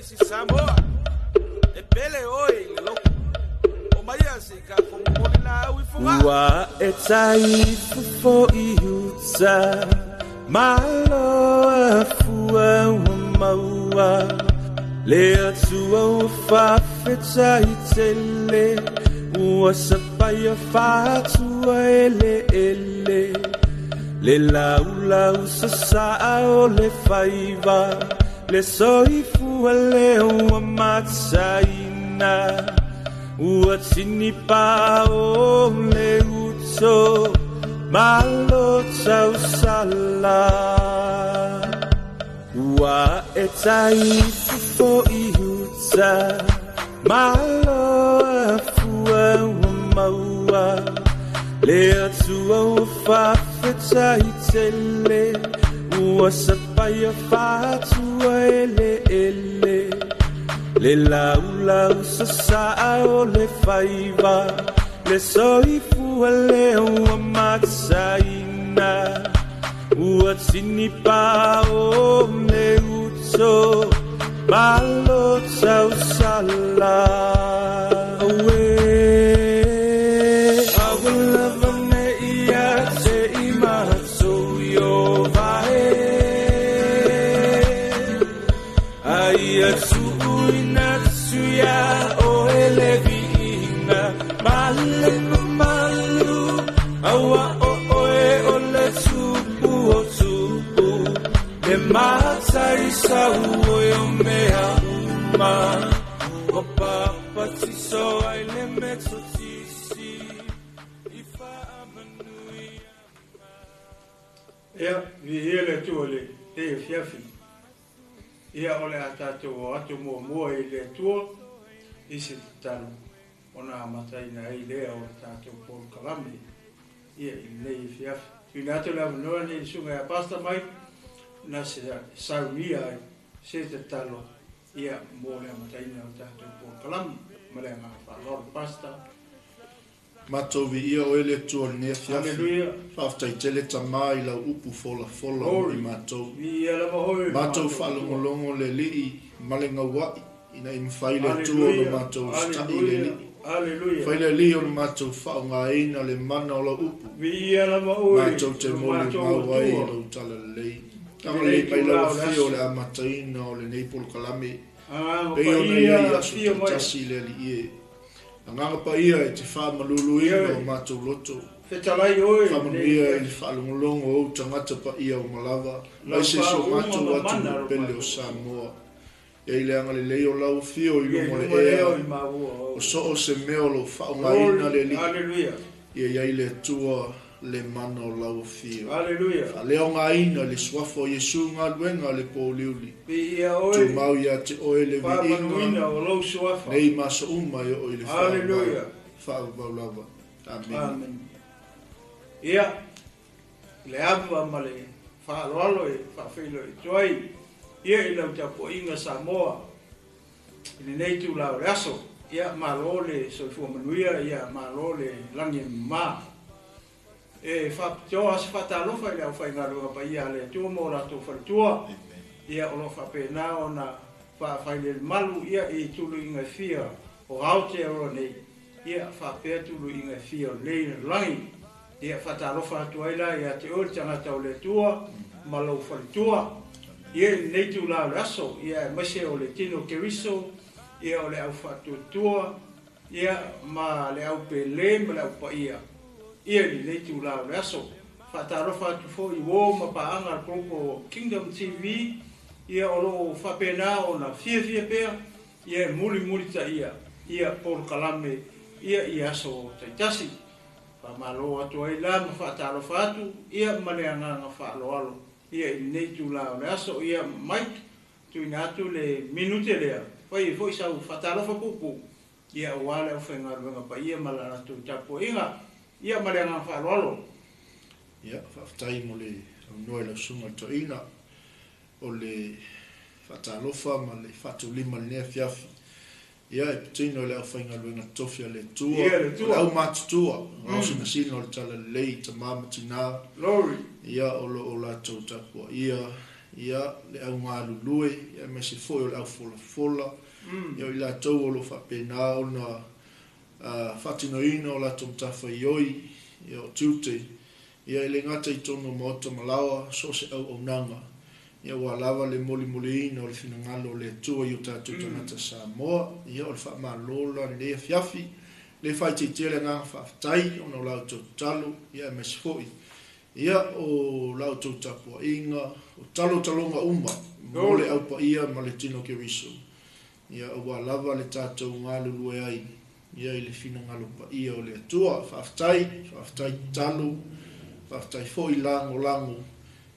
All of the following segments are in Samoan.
isi Samoa e pele oe i le loto o maia se i ka momoli laau i Fogaa. Ua e tai fofo i uta Malo afua ua maua Le Atua ua faafetai tele Ua sapaia faatua eleele Le laulau sasaa o le faiva Le soifua lea ua mataina Ua tinipa o le uto Malo tausala Ua e tai fofo i uta Malo afua ua maua Le Atua ua faafetai tele Ua sapaia faatua eleele Le laulau sasaa o le faiva Le soifua lea ua mataina Ua tinipa o le uto Malo tausala Auē Aua lava ne i ia te i matou Ieova e A ia tuuina atu iā oe le viiga ma le mamalu, aua o oe o le Tupu o tupu, le Matai sauoi o mea uma, ua papatiso ai le Metotisi i faamanuiaga. Ia, viia le Atua i lenei afiafi. Ia, o le a tatou o atu muamua i le Atua i se tatalo ona amataina ai lea o le tatou polokalame ia i lenei afiafi. Tuuina atu le avanoa lenei i le Susuga ia Pastor Mike na se saunia ai se tatalo ia mo le amataina o le tatou polokalame. Ma le agaga faaaloalo Pastor. Matou viia oe le Atua o lenei afiafi. Faafetai tele Tama i lau upu folafola mo i matou. Matou faalogologo le Alii ma le gaua'i ina i mafai le Atua ona matou usitai i le Alii. Fai le Alii ona matou faaaogaina le mana o lau upu. Matou te molimau ai i lou talalelei. Agalelei mai lau Afio o le amataina o lenei polokalame. Pei ona i ai i aso taitasi le Alii e. Agaga Paia e te faamaluluina o matou loto. Faamanuia i le faalogologo o ou tagata paia uma lava, aemaise si o matou atunuu pele o Samoa. Ia i le agalelei o lau afio i luga o le ea, o so o se mea o lo o faaaogaina le Alii, ia i ai le Atua le mana o lau afio. Faaleaogaina i le Suafa o Iesu galuega a le pouliuli. Tumau ia te oe le viiga nei ma aso uma e oo i le faavavau, faavavau lava. Amene. Ia, le ava ma le faaaloalo e faafeiloai atu ai ia i lau tapuaiga Samoa i lenei itula o le aso. Ia, malo le soifua manuia, ia malo le lagi e mama. E faapitoa se faatalofa i le aufaigaluega paia a le Atua ma o latou faletua, ia o lo o faapena ona faafailelemalu ia i tuluiga e fia o Aotearoa nei, ia faapea tuluiga e fia o lenei lalolagi. Ia faatalofa atu ai la ia te oe le tagata o le Atua ma lou faletua, ia i lenei itula o le aso, ia aemaise o le tino Keriso, ia o le au faatuatua, ia ma le au pele ma le au paia, ia i lenei itula o le aso. Faatalofa atu foi i uo ma paaga a le Global Kingdom TV, ia o lo o faapena ona fiafia pea, ia e mulimulitaia ia polokalame ia i aso taitasi. Faamalo atu ai la ma faatalofa atu ia ma le agaga faaaloalo ia i lenei itula o le aso. Ia Mike, tuuina atu le minute lea, fai ai foi sau faatalofa puupuu ia aua le aufaigaluega paia ma la latou tapuaiga. Ia ma le agaga faaaloalo. Ia, faafetai mo le aunoa i lau Susuga i le Toeaina o le faatalofa ma le faatulima i lenei afiafi. Ia, e patino i le aufaigaluega totofi a le Atua, o le aumatutua, gaosinasina o le talalelei i tama ma tina, ia, o lo o latou tapuaia, Ia le au galulue ia aemaise foi o le au folafola. Ia o i latou o lo o faapena ona faatinoina o latou matafaioi ia o tiute. Ia e le gata i totonu o maota ma laoa so o se auaunaga. Ia ua lava le molimoliina o le finagalo o le Atua i o tatou tagata Samoa. Ia o le faamalo la lenei afiafi. Le faaitiitia le agaga faafetai ona o la outou tatalo ia aemaise foi ia o la outou tapuaiga o talotaloga uma mo le aupaia ma le tino Keriso. Ia aua lava le tatou galulue ai ia i le finagalo paia o le Atua. Faafetai, faafetai tatalo, faafetai foi lagolago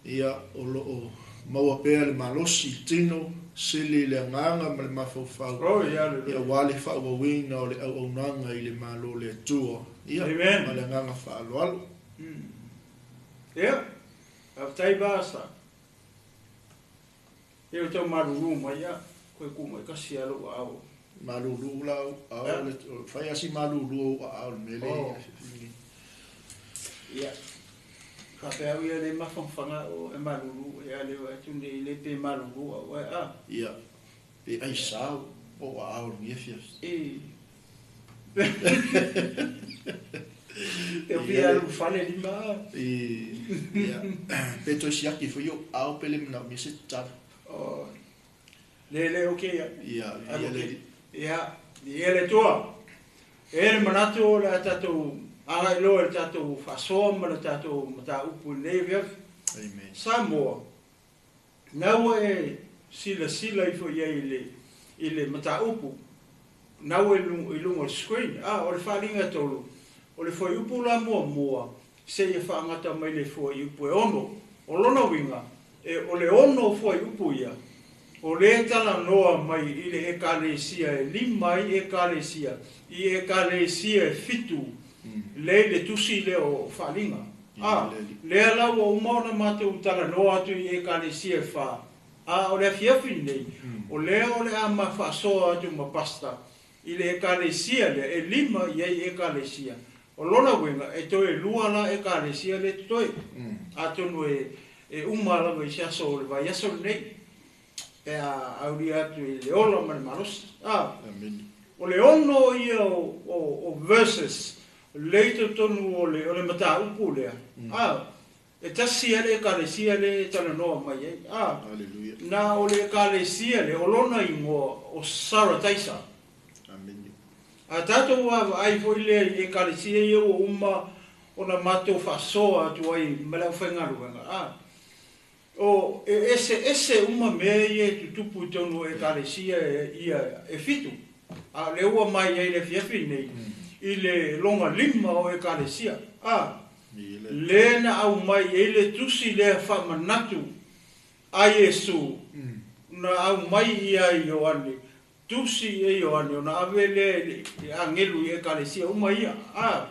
ia o lo o maua pea le malosi i tino, sili le agaga ma le mafaufau ia aua le faaauauina o le auaunaga i le Malo o le Atua. Ia, ma le agaga faaaloalo. Ia, faafetai Pastor. Ia o tau malulu mai ia, koe ku mai kasi a lou aao. Malulu la au aao le fai asi malulu ou aao le mele. Ia. Faapea au ia le mafanafana o e malulu ia le atu nei le pe malulu au ai a. Ia. Pe ai sao o aao le mea fia. E. Te pia alu fale lima. E. Ia. Pe toi siaki foi o aao pe le mna mi se talo. Oh. Le le okay ia. Ia, ia le. Ia, ia le tua. E le manatu o le tatou agai loa le tatou faasoa ma le tatou mataupu i lenei afiafi. Amen. Samoa, na ua e silasila ifo i ai i le mataupu, na ua i luga o le screen. Ah, o le faaaliga tolu, o le fuaiupu la muamua, seia faagata mai le fuaiupu e 6. O lona uiga, e o le 6 fuaiupu ia, o le talanoa mai i le ekalesia e 5 ai ekalesia, i ekalesia e 7, le le tusi le o faaaliga. Ah, lea la ua uma ona matou talanoa atu i ekalesia e 4. A o le afiafi nei, o lea o le a mafaasoa atu ma pasta i le ekalesia lea, e 5 i ai ekalesia. O lona uiga, e toe 2 la ekalesia le totoe. Atonu e uma lava i se aso o le vaiaso lenei. Pe a aulia atu i le ola ma le malosi. Ah, Amen. O le 6 ia o verses, le totonu o le mataupu lea. Ah, e tasi a le ekalesia le talanoa mai ai. Ah, Hallelujah. Na o le ekalesia le o lona ingoa o Sarataisa. Amen. A tatou vaavaai foi lea i ekalesia ia ua uma ona matou faasoa atu ai ma le aufaigaluega. Ah, o e ese ese uma mea ia e tutupu i totonu o ekalesia ia e 7. A le ua mai ai le afiafi nei i le longa 5 o ekalesia. Ah, le na au mai ai le tusi lea faamanatu a Iesu na au mai ia i Ioane, tusi e Ioane ona ave le angelu i ekalesia uma ia. Ah,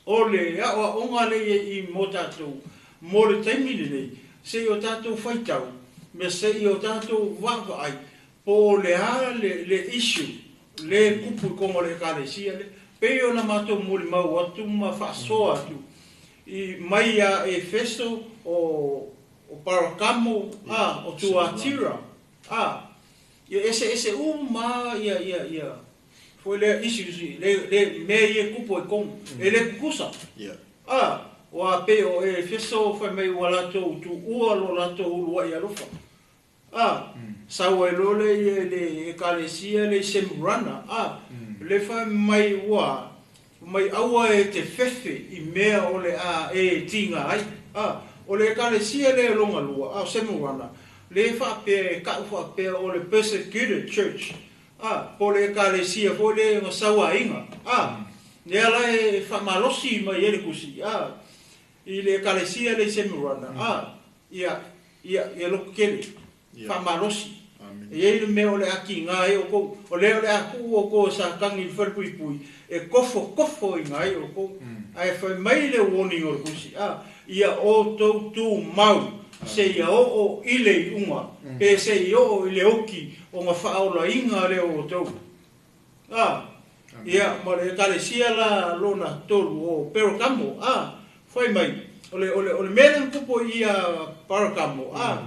o le aoaoga le ia i mo tatou mo le taimi lenei, se i o tatou faitau, me se i o tatou vaavaai, po o le a le issue, le kupu i kongo le ekalesia le, pei ona matou molimau atu ma faasoa atu i mai a Efeso o Parakamo, a o Tuatira, a ia ese ese uma ia ia ia foi le issues le mea ia kupu i kongo, e le kukusa. Ah, o a pe o Efeso fai mai ua latou tuua lo latou uluai alofa. Ah, sau ai lo le ia le ekalesia le Semurana. Ah, le fai mai ua mai aua e te fefe i mea o le a e tinga ai. Ah, o le ekalesia le longa lua, ah, Semurana, le faapea e kau faapea o le persecuted church. Ah, po le ekalesia foi le nga sauaina. Ah, lea la e faamalosi mai ai le kusi. Ah, i le ekalesia le Semurana. Ah, ia ia ia loko kele. Faamalosi. Amen. E iai le mea o le aki ngā ai o kou, o lea o le aku o kou sa tangi i wharepui pui, e kofo kofo i ngā ai o kou. Ae whai mai le warning o le kusi. Ah, ia o tau tū mau, se ia o o ile i unga, pe se ia o ile oki o ngā whaola inga le o tau. Ah, ia ma le ekalesia la lona tolu o Perokamo. Ah, whai mai, O le mea lea kupo ia Parakamo a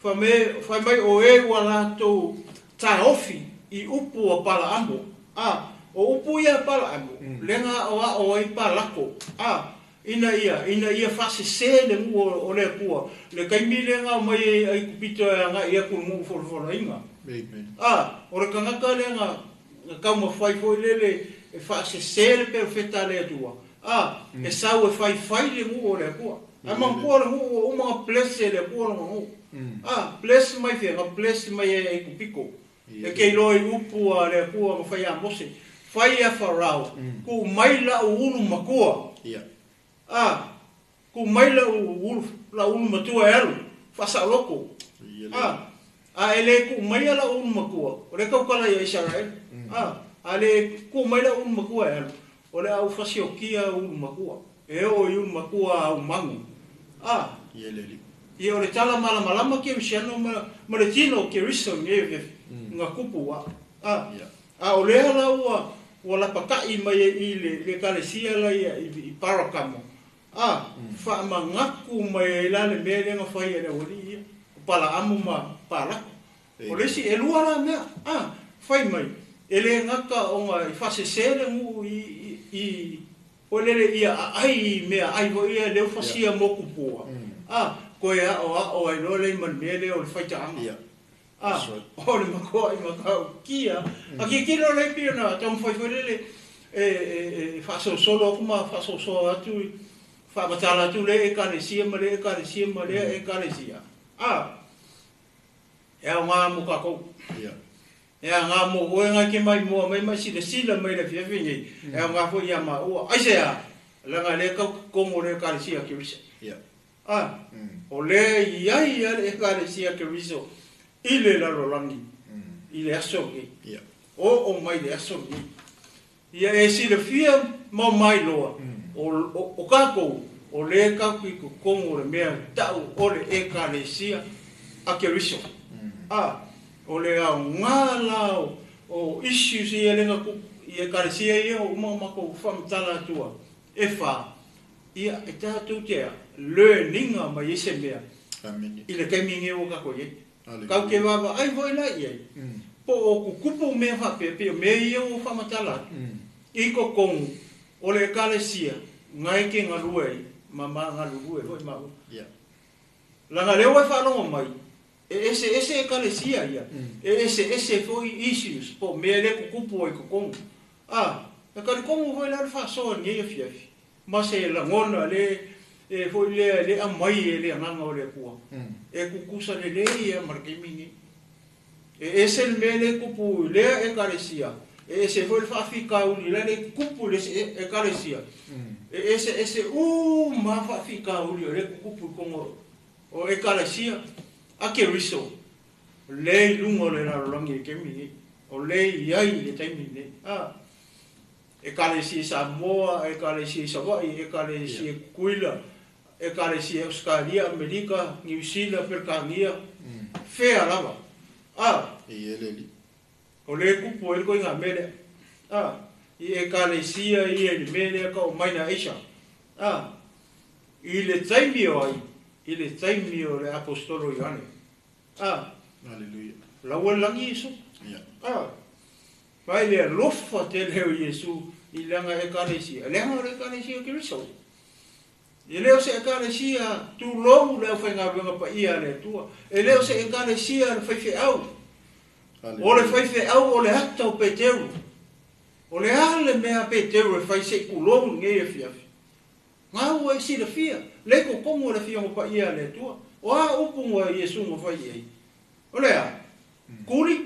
fa me fa mai o e ua latou taofi i upu o Palaamo a o upu ia Palaamo lenga o a o ai palako a ina ia faasese le nuu o le Atua le taimi lenga o mai ai kupito e agai ia ku nuu folafolaina. Amen. A o le tagata lenga taumafai foi lele e faasese le perofeta le Atua a e sau e faifai le nuu o le Atua a manatua le nuu ua uma ona bless e le Atua lona nuu a bless mai fea na bless mai e kupiko e ke iloa i upu a le Atua ma fai a Mose fai a Farao ku mai la ulu matua a ku mai la ulu matua e alu faasaoloko a ele ku mai la ulu matua o le kaukala ia Israel a le ku mai la ulu matua e alu o le au fasiokia ulu matua e o i ulu matua au mangu a ia o le tala malamalama ke usiano ma le tino ke riso nge nga kupu a a o lea la ua lapata'i mai i le ekalesia la ia i Parakamo a faamagaku mai ai la le mea lea na fai e le aualii ia o Palaamo ma Palako o le isi e lua la mea a fai mai e lē gata ona i faasesē le nuu i o lele ia aai i mea ai foi ia leu fasia mo kupua a koe a'oa'o ai loa lea ma le mea lea o le faitaaga a o le makoa i mataukia a kikilo le pia na taumafai foi lele e faasolosolo atu ma faasoasoa atu faamatala atu le ekalesia ma le ekalesia ma lea ekalesia a e aogā mo kākou e aogā mo oe ngai ke mai moa mai mai silasila mai le afiafi nei e aogā foi ia maua aisea laga lea kau kogo le ekalesia Keriso a o lea iai ia le ekalesia Keriso i le lalolagi i le aso lenei o mai le aso lenei ia e silafia ma mai loa o kākou o lea kau i kokogo le mea ta'u o le ekalesia a Keriso a o le aogā la o issues ia lega i ekalesia ia o uma makou faamatala atua e fā ia e tatou te learninga mai ai se mea i le taimi nei ua kakou iai kau ke vaavaai foi la i ai po o kukupu mea faapea pei o mea ia ua faamatala atu i kokogu o le ekalesia ngai ke galue ai ma magalulue foi maua laga lea ua e faalogo mai e ese ese ekalesia ia e ese ese foi issues po o mea lea kukupu ai kokogu a e kalikogu foi la le faasoa lenei afiafi ma se lagona le e foi lea le aumai e le agaga o le Atua e kukusa lelei ia ma le taimi nei e ese le mea le kupu i lea ekalesia e ese foi le faafikauli la le kupu i le ekalesia e ese ese uma faafikauli o le kupu i kogo o ekalesia a Keriso le i luga o le lalolagi i le taimi nei o le i ai i le taimi nei a ekalesia i Samoa, ekalesia i Savaii, ekalesia i Kukuila, ekalesia i Australia, Amerika, Niu Sila, Pelekania, fea lava a o le kupu ai le koiga mea lea a i ekalesia ia i le mea lea ka o mai na Asia a i le taimi o ai i le taimi o le apostolo Ioane a laua le lagi Iesu a mai le alofa tele o Iesu i lana ekalesia leaga o le ekalesia o Keriso e lē o se ekalesia tulou le aufaigaluega paia a le Atua e lē o se ekalesia le faifeau o le faifeau o le ata o Peteru o le a le mea Peteru e fai se'i tulou lenei afiafi gau e silafia le kokogo o le afioga paia a le Atua o a upu ua Iesu ma fai i ai o le a kuli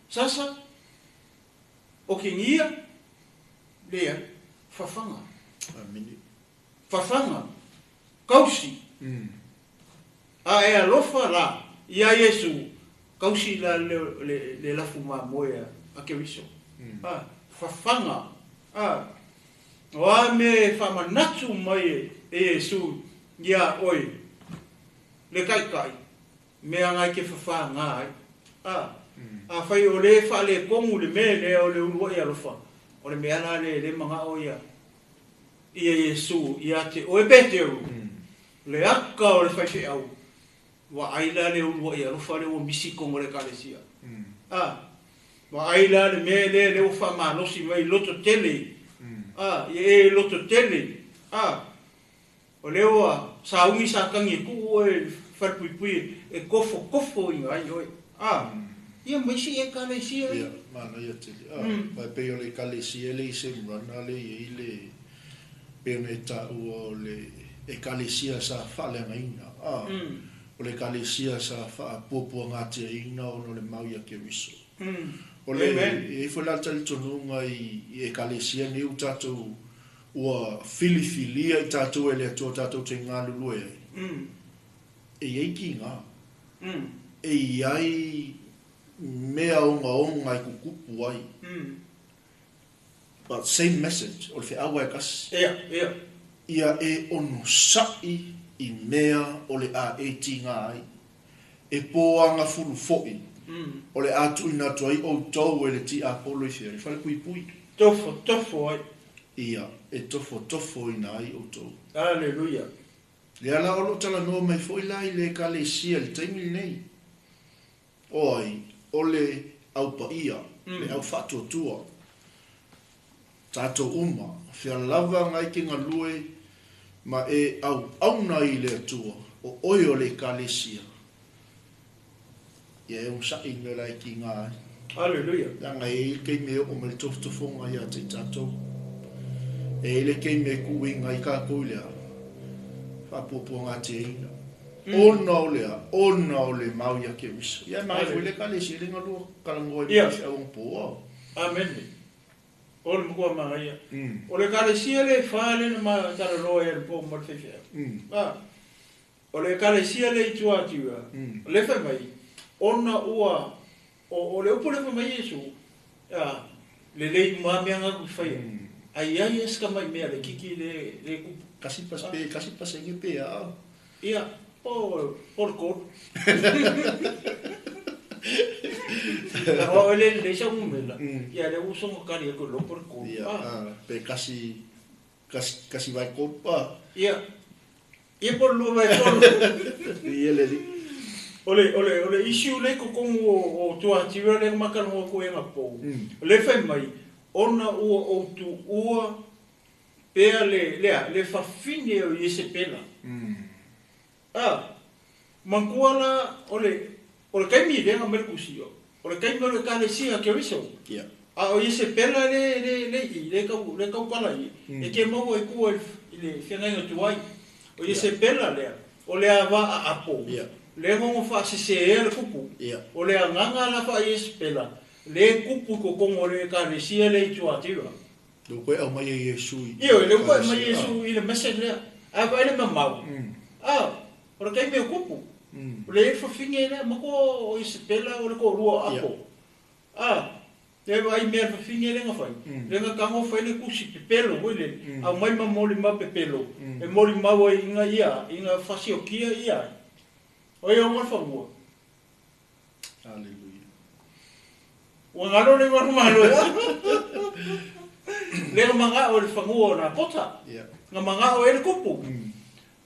sasa o kigia lea fafaga fafaga kausi a e alofa la ia Iesu kausi la le lafu mamoe a Keriso a fafaga a o a me faamanatu mai e Iesu ia oe le kaikai mea ngai ke fafagā ai a fai o lē faaletogu le mea lea o le ulua'i alofa o le mea la le le maga'o ia ia Iesu ia te oe Peteru. Le aka o le faifeau vaai la le uluai alofa le ua misi i totonu o le Ekalesia. A, vaai la le mea lea lea ua faamalosi mai loto tele. A, ia e loto tele. A, o lea ua sauni Satani e tuu oe i le falepuipui e tofotofoina ai oe. A, ia ma isi Ekalesia ia. Ia, manaia tele. A, ma e pei o le Ekalesia e le i semurana lea e i ai le, pei ona e taua o le Ekalesia sa faaleagaina. A, o le Ekalesia sa faapuapuagatiaina ona o le mau ia Keriso. O le, e i ai foi la le talitonuga i Ekalesia nei ua tatou Ua filifilia i tatou e le Atua tatou te galulue ai, e i ai kiga, e i ai mea ogaoga e kukupu ai, but same message, o le feaua e kasi. Ia e onosai i mea o le a e tiga ai, e poagafulu foi, o le a tuuina atu ai outou e le tiapolo i fea? I falepuipui. Tofotofo ai. Ia, e tofotofoina ai outou. Aleluia. Lea la o lo o talanoa mai foi la i le Ekalesia i le taimi lenei. O ai? O le Au Paia, le Au Faatuatua. Tatou uma, fea lava ngai ke galue ma e auauna i le Atua, o oe o le Ekalesia. Ia e onosai i mea la e kiga ai. Hallelujah. Leaga e i ai le taimi e oo mai le tofotofoga ia te i tatou. E i ai le taimi e kuuina ai tatou i le a? Faapuapuagatiaina. Ona o le a? Ona o le mau ia Keriso. Ia e manaia foi le Ekalesia le galua talanoa i faifeau anapo. Amene. O le matua manaia. O le Ekalesia le fa lea na ma talanoa ai e le po ma le faifeau. O le Ekalesia lea i tua atu ia, o lea fai mai, ona ua, o, o le upu lea fai mai Iesu, a, lelei uma lava mea na ku faia, ai ai e se tamai mea laitiiti le, le kupu. Kasi pas pe, kasi pasene pe a. Ia, po, po le tolu. A o le lelei sau numera, ia lea ua soona tali atu e iloa po o le tolu. Ia, a, pe kasi, kasi, kasi vai tolu, a. Ia, Ia po o le lua vai tolu. Ia le alii. O le, o le, o le issue lea i totonu o, o Tuatira lea na ma talanoa atu ai anapo, o lea e fai mai, ona ua ou tuua pea le, le a, le fafine o Iesepela. A, manatua la, o le, o le taimi lea na aumai le tusi, o le taimi o le Ekalesia Keriso. A o Iesepela le, le, le i, le tau, le tautala i, e te maua i tua i le feagaiga tuai. O Iesepela lea, o le ava aapo, le gogo faasesēa le kupu. O le agaga la faa-Iesepela, le kupu i totonu o le Ekalesia lea i Tuatira. Lea ua toe aumai e Iesu i Ioe, lea ua toe aumai e Iesu i le message lea. Ae vaai le mamao, a, o le taimi o kupu, o le i ai le fafine lea, matua o Iesepela o le toalua o Apo. A, e vaai mea fafine lea na fai, lea na tago fai le tusi pepelo foi lele, aumai ma molimau pepelo, e molimau ai ina ia, ina fasiokia ia ai. O ia uma le fanua. Hallelujah. Ua galo le igoa malo. Lea na magao i le fanua o Napota. Na magao ai le kupu.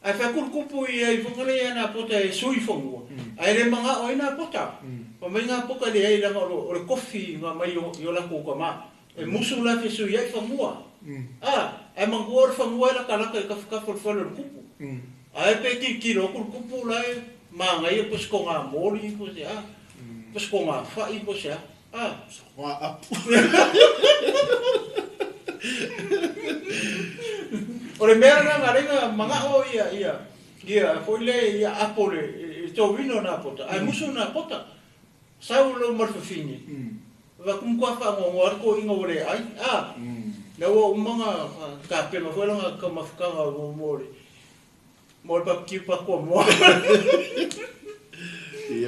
Ae fai atu le kupu ia i Fugalei ia Napota e sui fanua, ae le magao ai Napota. Fai mai Napota e leai leaga o le kofi na aumai i o latou tama. E musu la fesuiai fanua. A, ae manatua o le fanua e latalata i tafatafa o le fale o le kupu. Ae pe tilotilo atu le kupu la e manaia po o se togamoli po o se a, po o se togafai po o se a. A. Toga apu. O le mea lena na ala ai ona manao ia, ia, ia foi lea ia apo le, le towina o Napota, ae musu Napota. Sau lou ma le fafine, avatu matua faanoanoa le toeaina ua le ai, a, lea ua uma ona tapena foi lana taumafataga mo le, mo le barbecue patoa moa.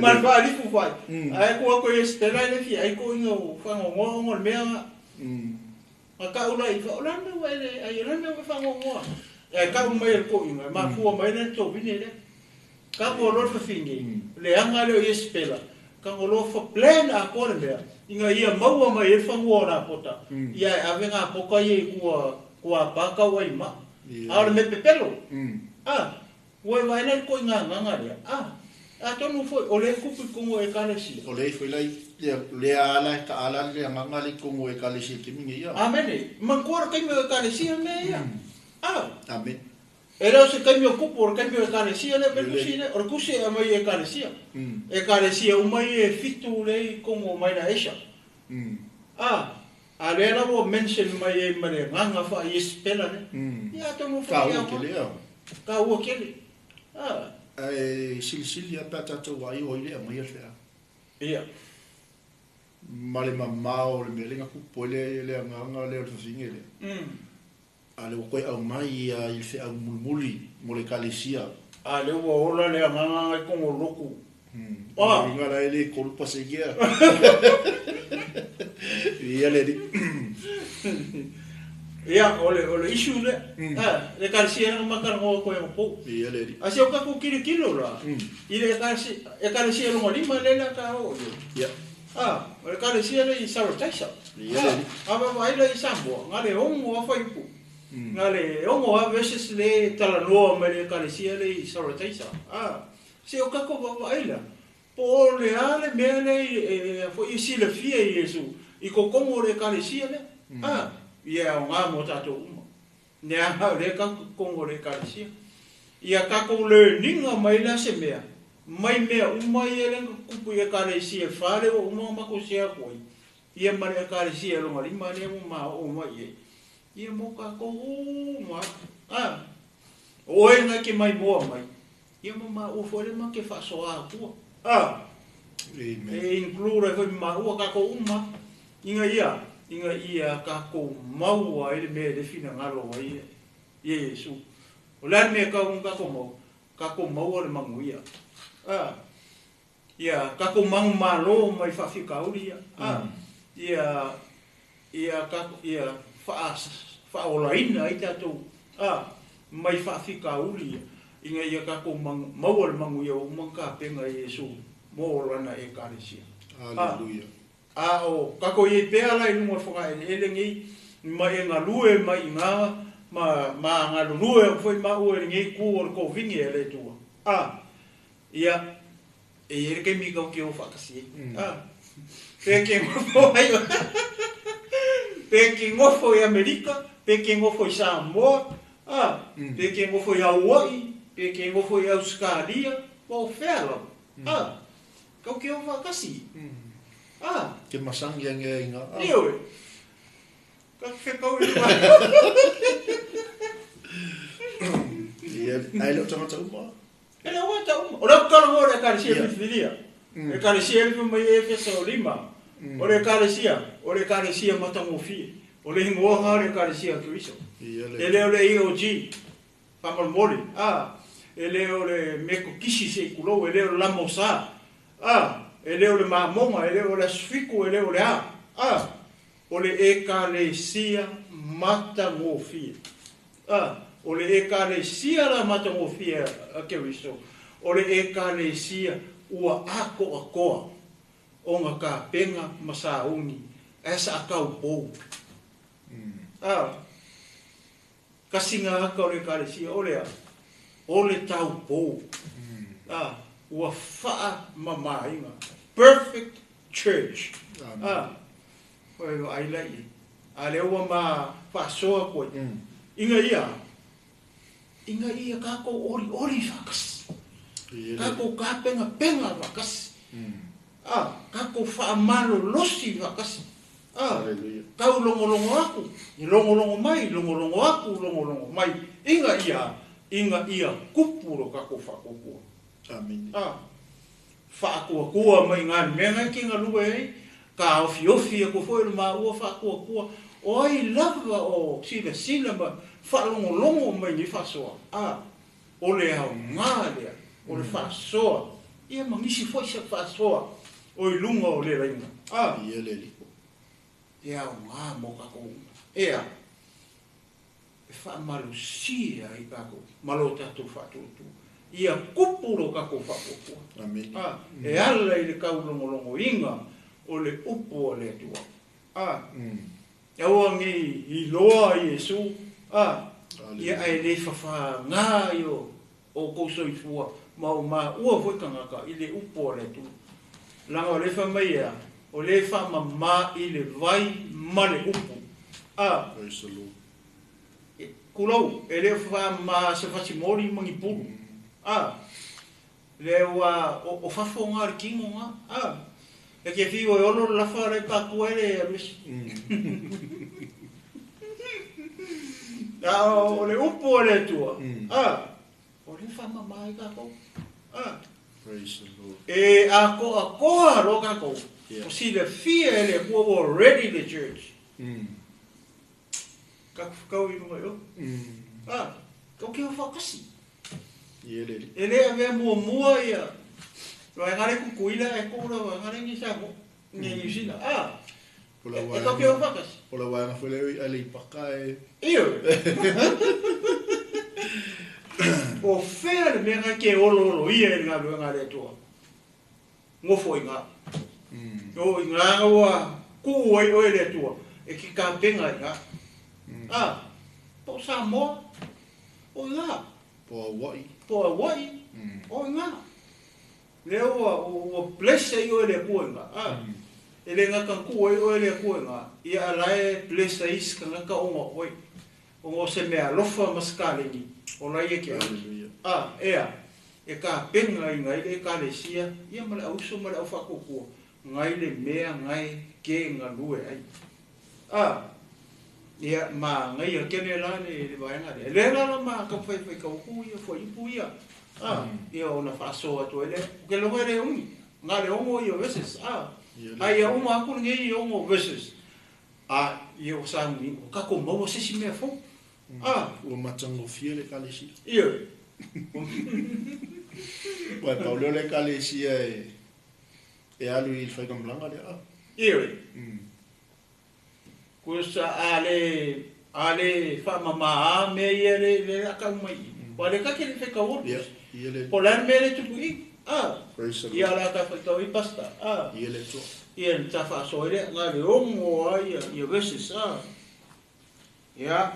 Ma le faalifu foi. Ae tuu atu i Esitela e le fia ai toeaina ua faanoanoa ona o le mea na. Na tau la i o le a le mea ua e le ai, o le a le mea ua e faanoanoa ai? Ae tau mai e le toeaina, e mafua mai la le tovine lea. Tago loa le fafine, leaga lea o Iesepela, tago loa fa plan atoa le mea, ina ia maua mai ai le fanua o Napota, ia e ave Napota ia i tua, tua pa tau ai ma. A o le mea pepelo. A. Ua e vaai la ko inga nganga lea. Ah, atonu foi o le kupu kongo e kalesia. O le foi lai le ala ka ala le nganga le kongo e kalesia ke mingi ia. Amen. Mangkora kai me kalesia me ia. Ah. Amen. E leo se kaimi o kupu, o le kaimi o ekalesia le, pe kusi le, o le kusi e mai ekalesia. Ekalesia umai e fitu le i kongo mai na Asia. Ah, a lea la ua mention mai e ma le nganga wha i espela le. Ia atonu Ka ua kele au. Ka ua kele. Ah. Ai silisili a pea tātou wai o ile a mai alwhea. Ia. Ma le mamao le mea lenga kupu le le nganga le o le whawhinge le. A le ua koe au mai ia i le wheau mulmuli mo le kalesia. A le ua ola le anganga ngai kongo loku. Ah. Inga la ele kolu pasegia. Ia le di. Ia o le issue le. Ah, le kalesia nga makara ngo ko ngo po. Ia le di. A se o ka ku kilo kilo la. I le kalesia e kalesia longa lima le la ka o. Ia. Ah, o le kalesia le i Sarataisa. Ia le di. A va vai le i Samoa, nga le ongo a faipu. Nga le ongo a versus le talanoa mai le kalesia le i Sarataisa. Ah, se o kako va vai la. Po le ale mea le e fo i sila fia i Yesu. I ko kongo le kalesia le. Ah, ia o ngā mō tātou uma. Nea ngā le ka kongo le kalesia. Ia kako le ninga mai la se mea. Mai mea uma i ele nga kupu i e kalesia whare o uma mako sea koi. Ia mare e kalesia longa lima le o ma o mai e. Ia mō kako uma. Ah, oe ngai ke mai moa mai. Ia mō ma o fore ma ke whasoa akua. Ah, Amen. E include foi ma ua kako uma. Inga ia kako maua ele me le fina ngalo ai. Yesu. O la me ka un kako mau. Kako maua le manguia. Ah. Ia kako mangu malo mai whawhikauri ia. Ah. Ia ia kako ia wha whaolaina ai tātou. Ah, mai whawhikauri ia. Inga ia kako mangu maua le manguia o mangka penga Yesu. Mo lana e kalesia. Hallelujah. A o kako i pea la i lunga whanga ele ele ngi ma e ngā lue ma i ngā ma ngā lue o whai ma ue ngi ku o le kōwingi e le tua. A ia e ere ke mi kau ki o whakasi. A pe ke ngofo ai pe ke ngofo i Amerika, pe ke ngofo i Samoa, a pe ke ngofo i Hawaii, pe ke ngofo i Australia, o whea. A kau ki o whakasi. Ah. Ke masangi ange inga. Io. Ka whekau i wa. Ia, ai leo tangata uma. E leo tangata uma. O leo kalango le kalesia whiwhiria. E kalesia e mai e fesa o lima. O le kalesia, o le kalesia matangofie. O le hingoa le kalesia Kristo. E leo le EOG. Whamalmoli. Ah. E leo le meko kisi se kulou. E leo le lamosa. Ah. E leo le mamonga, e leo le asfiku, e leo le a. Ah, o le ekalesia matangofie. Ah, o le ekalesia la matangofie a Keriso. O le ekalesia ua ako akoa. O ngā ka penga masaungi. Esa akau pou. Ah, kasinga aka o le ekalesia, o le a. O le tau pou. Ah, ua whaa mamainga. Perfect church. Ah, oi ai lai. A le ua ma whasoa koe. Inga ia kako ori ori whakas. Kako ka penga penga whakas. Ah, kako whaamalo losi whakas. Ah, kau longo longo aku. Longo longo mai, longo longo aku, longo longo mai. Inga ia kupuro kako whakokua. Amen. Ah, whaakua kua mai ngā mea ngai ki ngā lue ei, ka ofi ofi e ko foi le maua whaakua kua, o ai lava o sila sila ma whaalongolongo mai ni whasoa. Ah, o le au ngā lea, o le whasoa, ia mangisi foi sa whasoa, o i lunga o le lainga. Ah, ia le liko. E au ngā mō kako uma. Ea, e whaamalusia i kako, malo tātou whaatūtū. Ia kupuro kako whakokua. Amen. Ah, e ala i le kaulongolongo inga o le upu o le atua. Ah, aua ngi i loa Yesu. Ah, ia ai le whawha ngā i o o kou soifua ma o maua foʻi tagata i le upu o le Atua. Laga o le faimai ea o lē faamamā i le vai ma le upu a. Praise the Lord. Kulou e lē faamamā se fasimoli ma ni pulu a. Le ua o fafoga le tino ga a. E ke fiu e olo le lafa le pakua e le aluesi. A o le upu o le Atua a. O le faamamā ai tatou a. Praise the Lord. E atoatoa loa tatou. O silafia e le Atua ua ready le church. Kakufakau i luga i o. A, kau ke o whakasi. Ia le E le avea muamua ia. Wa ngare kukuila e kōra wa ngare ni sa mo. Ni New Zealand. A, O la e kau ke o whakasi. O la waenga foi leo i ale i paka e. Iyo. O whea le mea ke olo olo ia e ngā luenga le atua. Ngofo i ngā. O i ngā ua kuu ai oe le atua. E ki ka penga i ngā. A, po Samoa, o i ngā. Po Hawaii. Po Hawaii, o i ngā. Lea ua bless ai oe le atua i ngā. A, e le ngā kuu ai oe le atua i ngā. Ia alae bless ai skangaka o ngā oe. O ngā se mea alofa maskaleni. O lai e ke au. Hallelujah. A, ea, e ka penga i ngai le ekalesia, ia ma le auso ma le au whakokua, ngai le mea ngai ke ngā lue ai. A, ia ma ngai a kene la le vaenga le. Le la la ma ka whai whai kau ia, whai ipu ia. A, ia ona whaasoa atu ele, ke logo ele ungi, ngā le ongo ia verses. A, a ia uma aku ngai ia ongo verses. A, ia o sa ngi, o kako maua sisi mea fō. A, Ua matangofia le ekalesia. Ia. Ua e pauleo le ekalesia e alu i le whaikamalaga le a. Ia. Kusa ale whaamamā me ia le akau mai. Wa le kake le whekau Ia, ia le. Po lana mea le tupu i. A. Praise the Lord. Ia la ka whaitau i pasta. A. Ia le toa. Ia le tawha asoa le ngā le ongo a ia verses. A. Ia.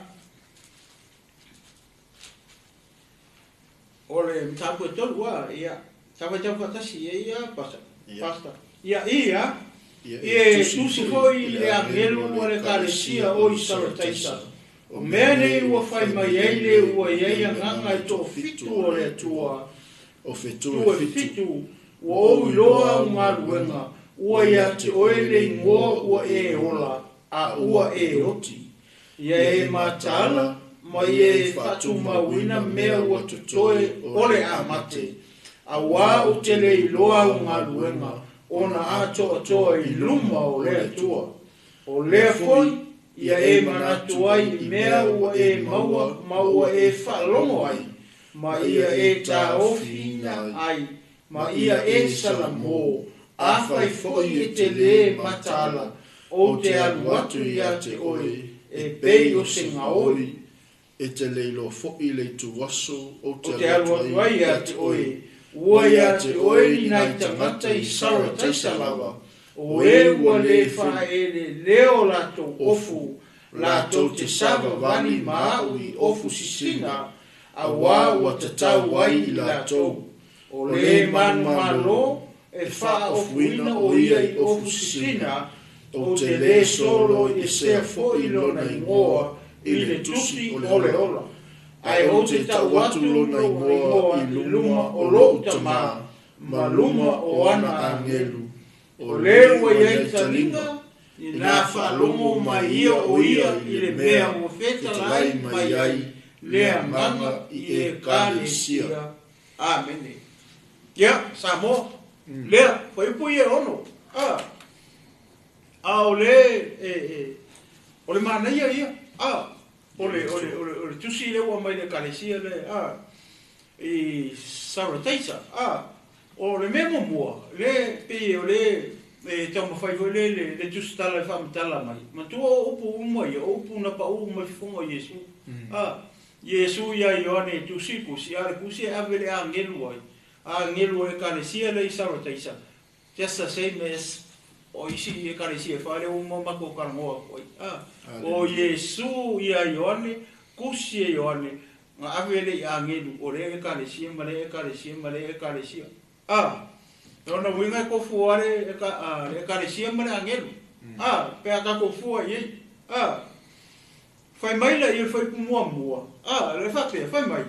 O le mtapu e tolu a. Ia. Tawa tau whatasi ia ia pasta. Pasta. Ia ia. Ia e tusi foi le angelu o le kalesia o i Sarataisa. O mea nei ua whai mai ai le ua iai anganga e tō fitu o le atua. O fetu Tua e fitu. fitu. Ua ou iloa au ngā luenga. Ua ia te oe le ingoa ua e ola. A ua e oti. Ia e mataala, ma ia e whātumauina mea ua totoe o le amate. A wā o te le iloa au ngā luenga. Ona atoa toa i luma o le atua. O lea foi, ia e manatu ai i mea ua e maua, ma ua e whaalongo ai. Ma ia e tāofiina ai, ma ia e salamō. A whai foi e te le mataala, o te alu atu ia te oe, e pei o se ngaoi. E te leilo foi le tuaso, o O te alu atu ai ia te oe. Ua ia te oe ni nai tangata i Sarataisa lava. O e ua le whaele leo latou ofu, latou te savavali ma au i ofu sisina, a wā ua tatau ai i latou. O le manu malo e whaofuina o ia i ofu sisina, o te le solo i sea foi lona ingoa i le tusi o le ola. Ai o te tau atu lona ingoa i luma o lou tamā, ma luma o ana angelu. O le ua iai talinga, i nā whaalongo mai ia o ia i le mea ua fetalai mai ai, le anganga i ekalesia. Amene. Ia, Samoa, lea, whaipu ia ono. A, a o le, o le manaia ia, a, o le tusi le ua mai le ekalesia le, a, i Sarataisa, a, o le mea mua, le pe o le e taumafai foi le tusi tala e faamatala mai. Matua o upu uma ia, o upu na pau mai fofoga o Iesu. A, Iesu ia Ioane e tusi kusi, a le kusi e ave le angelu ai. A angelu e ekalesia le i Sarataisa. Just the same as o isi ekalesia whale uma mako karangoa koi. A, o Iesu ia Ioane, kusi e Ioane, Nga ave le i angelu o le ekalesia ma le ekalesia ma le ekalesia. A, ona uiga e kofua le le ekalesia ma le angelu. A, pe a ka kofua i ei. A, fai mai la i fai mua mua. A, le faapea, fai mai.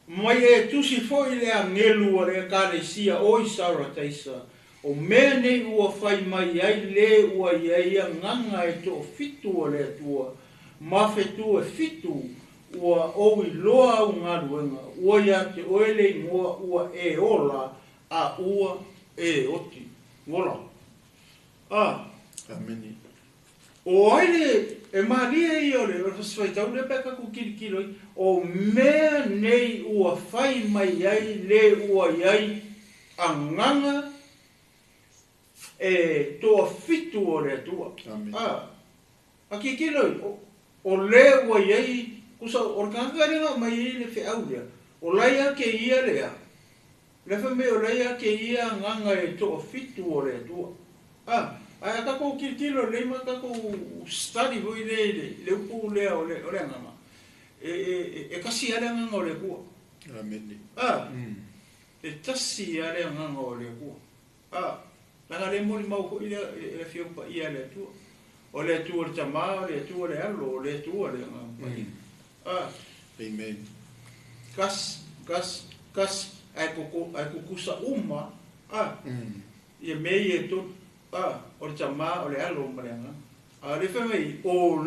Mai e tusi foi le angelu a le ekalesia o i Sarataisa. O mea nei ua fai mai ai le ua i ai agaga e toafitu o le Atua, ma fetu e fitu ua ou iloa au galuega, ua ia te oe le igoa ua e ola, a ua e oti. Ola. A. Ameni. O ai le e malie ia o le fasfaitau le pe ka ku kilikilo i, o mea nei ua fai mai ai le ua i ai agaga e toafitu o le Atua. Amen. A, a kikilo i, o le ua i ai, kusa, o le kanga lenga mai i le feau lea, o lai a ke ia lea, le fa me o lai a ke ia agaga e toafitu o le Atua. A, ai a kakou kilikilo le ma kakou study foi le le upu lea o le agaga. E kasi a le agaga o le Atua. Amen. A, e tasi a le agaga o le Atua. A, langa le moli mau foi le le fio pa ia le Atua. O le Atua le Tama, o le Atua le Alo, o le Atua le agaga paia. A. Amen. Kas, kas, kas, ai koko, ai kukusa uma. A. Ia me ia tu. A, o le Tama, o le Alo ma le agaga. A le fai mai, o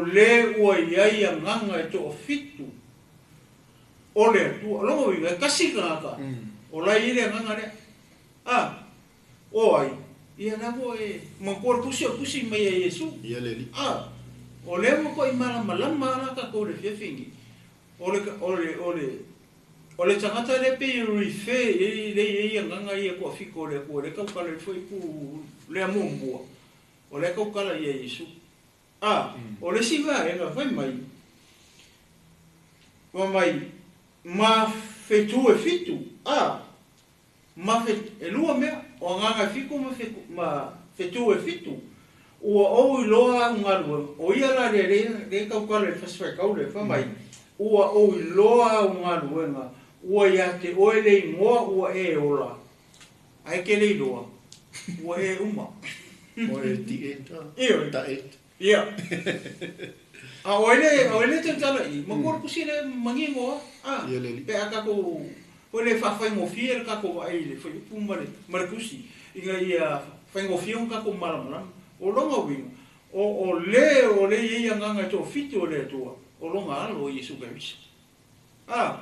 le ua i ai agaga e toafitu o le Atua. Longa uiga, e kasi kangaka. O lai i le agaga lea. A, o ai, ia la mo e mangkor pusi o pusi mai e Iesu. Ia le li. A, o le mo ko i malamalama ala ka ko le fiafingi. O le, o le, o le, o le tangata le pe i rife, e le i agaga ia ko fiko le ko le kau kala le foi ku le amumbua. O le kau kala ia Iesu. A, o le siva e nga fai mai. Wa mai, ma fetu e fitu. A, ma fet, e lua mea, o agaga fiko ma fetu, ma fetu e fitu. Ua ou iloa au galuega. O ia la le le le kau kala le fasfai kau le fai mai. Ua ou iloa au galuega. Ua ia te oe le igoa ua e ola. Ai ke le iloa. Ua e uma. Mo e ti e ta. Iyo. Ta e. Ia. A o le tantala i, ma kor kusi le mangingoa. A, Ia le li. pe a kako, o le whawhaingofia le kako wa ai le whai upu ma le kusi. Inga ia whaingofia o kako malamalama. O longa winga. O le ia nganga tō fitu o le Atua. O longa alo o Iesu Keriso. A,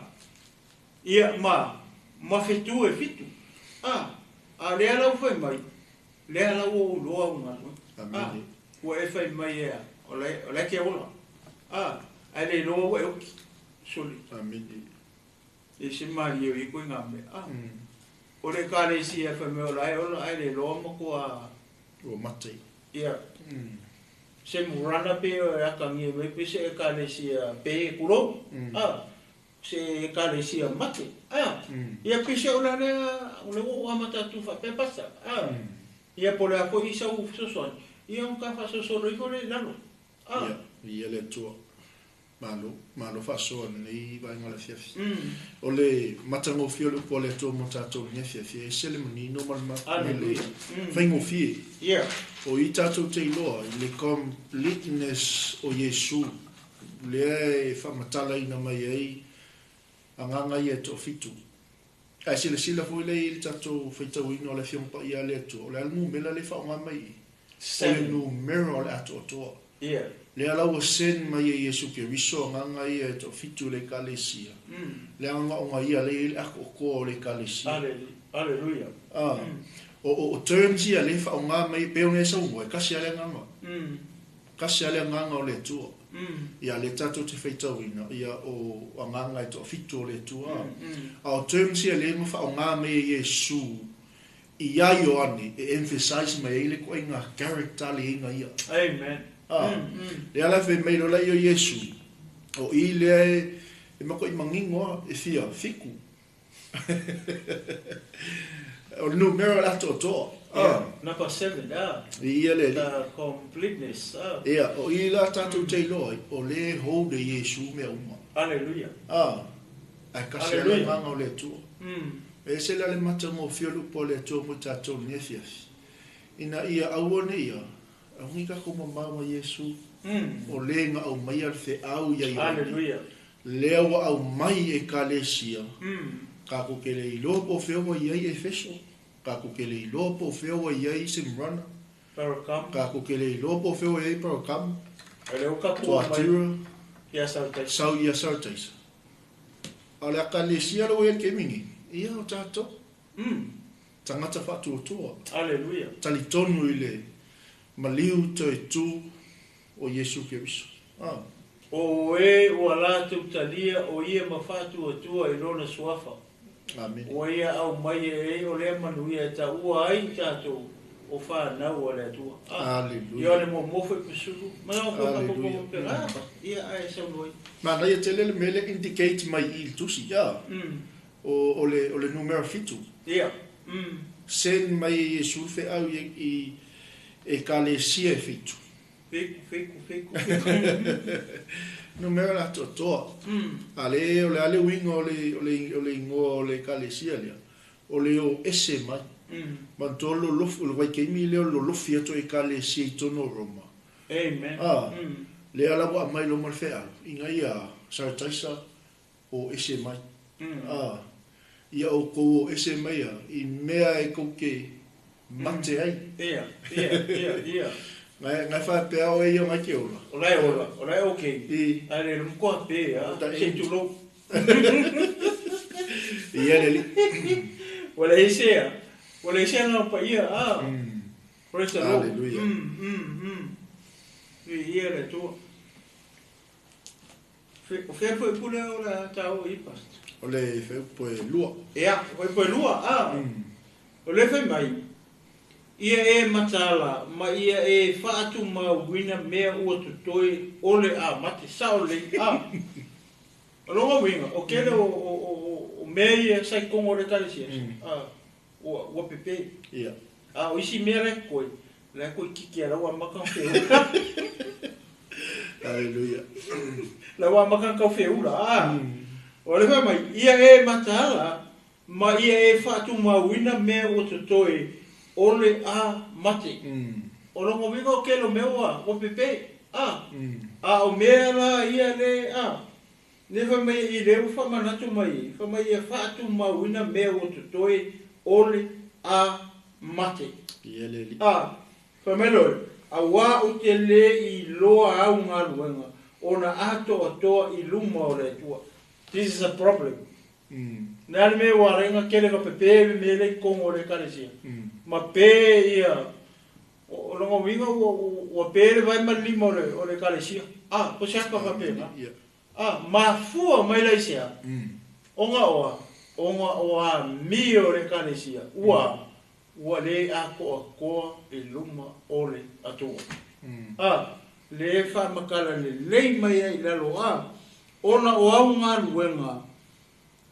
ia ma fetu e fitu. A, a lea lau whai mai. Lea lau o loa o ngā. Amen. A, ua e whai mai ea. O le ke ola. A, ai le loa ua e oki. Soli. Amen. E se mari e koe ngā mea. A, o le kālesi e whai mai o la e ola, ai le loa ma koa. Ua mate. Ia. Se murana pe o e akangi mai pe se e kālesi a pe e kuro. A, se e kālesi a mate. A, ia pe se o la lea, o le o amata tu wha pe pasa. A, ia po le ako i sau sosoani. Ia un ka whasosolo i kore lalo. A. Ia le Atua. Malo, malo whasoa nei vaenga le fiafi. O le matangofia o le upu o le Atua mo tātou ni fiafi, e sele manino ma le whaingofie. Ia. O i tātou te iloa, i le completeness o Iesu, lea e whamatala ina mai ai, agaga ia e toafitu. Ai sila sila foi le i le tātou whaitauina o le fionga pa ia le Atua, o le alumumela le whaonga mai i. O le numero o le atoatoa. Ia. Le ala ua sen mai e Iesu Keriso agaga ia e toafitu le ekalesia. Le agaga o ia le i le akoakoa o le ekalesia. Alleluia. A, o terms ia le whaonga mai pe o ne sau moe, kasi ale agaga. Kasi ale agaga o le Atua. Ia le tātou te whaitauina, ia o agaga e toafitu o le Atua. A o terms ia le ma whaonga mai e Iesu, i ia Ioane, e emphasize mai ai le koe ngā character le inga ia. Amen. A, le ala whai mai lola i o Iesu, o i lea e mako i mangingoa e fia, fiku. O le numero le atoatoa. Yeah, number 7, ah. Ia le The completeness, ah. Ia, o i la tātou te iloa ai, o le hou le Iesu mea uma. Hallelujah. Ah, ai kasi ala Hallelujah. nganga o le Atua. E se la le mata ngō fia lupo o le Atua mo tātou ni afiafi. Ina ia aua ne ia, au ngi kako mamau ma Iesu, o le nga au mai al fe au ia ia. Hallelujah. Lea wa au mai e kalesia, ka ko ke le iloa po fea wa iai Efeso, ka ko ke le iloa po fea wa iai Simrana, Parakam. ka ko ke le iloa po fea wa iai Parakam, Ale o ka pua mai. Tuatira, Ia sau tai. sau ia Sartaisa. A le akalesia lo ia ke mingi, ia o tātou, tangata whaatuatua. Hallelujah. Tali tonu i le maliu toe tū o Iesu Keriso. Ah. O e ua lātou talia o ia mawhātua tua i lona suafa. Amen. O ia au mai e e o lea manuia e ta ua ai tātou o whānau a le Atua. Ah. Hallelujah. Ia le mo mofo i pusulu. Mana o koe Hallelujah. mako pe ah, ia ai sau loi. Mana ia tele le mele indicate mai i le tusi, ia. O le numero 7. Ia. Sen mai e Iesu fe au i e kalesia e 7. Fiku, fiku, fiku, fiku. Numero la toa. Ale o le ale winga o le ingoa o le kalesia lea. O le o ese mai. Manto lo lof o le waikeimi lea o lo lofi ato e kalesia i tono Roma. Amen. Ah. Lea la wa mai lo mal fe au. Inga ia Sartaisa o ese mai. Ah. Ia o ko o ese mai ia i mea e koke mate ai. Ia, ia, ia, ia. Ngai whae pea o e ia ngai ke ora. O lai ora, o lai okay. I. Ale le mkoa pe a. Ta Se tu lo. Ia le li. Wala ese. Wala ese na pa ia a. Praise the Lord. Hallelujah. Ia le tu. Fe o fe foi pule ora ta o i pas. O le fe poe lua. Ia, foi poe lua a. O le fe mai. Ia e matala, ma ia e whaatu ma wina mea ua tutoe ole a mate sao le a. O longa winga, o kele o mea ia sai kongo le kalesia. A, ua pepe. Ia. A, o isi mea le koe, le koe kiki a laua maka wheula. Hallelujah. Laua maka kau wheula, a. O le mai, ia e matala, ma ia e whaatu ma wina mea ua tutoe ole a mate. O longo winga o kelo mea ua pepe. A, a o mea la ia le a. Ne fa mai i leu fa manatu mai, fa mai ia whaatu ma wina mea ua tutoe ole a mate. Ia le li. A, fa mai loe, a wā o te le i loa au ngā luenga, o na ato atoa i luma o le atua. This is a problem. Nā le mea wā renga kele ka pepe me le kongo le kalesia. Ma pe ia, o longo winga ua pe le vai malima o le kalesia. A, ko se aka pape na. A, ma fua mai lai sea. Onga oa mi o le kalesia. Ua le ako akoa e luma o le atua. A, le wha makala le lei mai ai lalo a. Ona o au ngā luenga,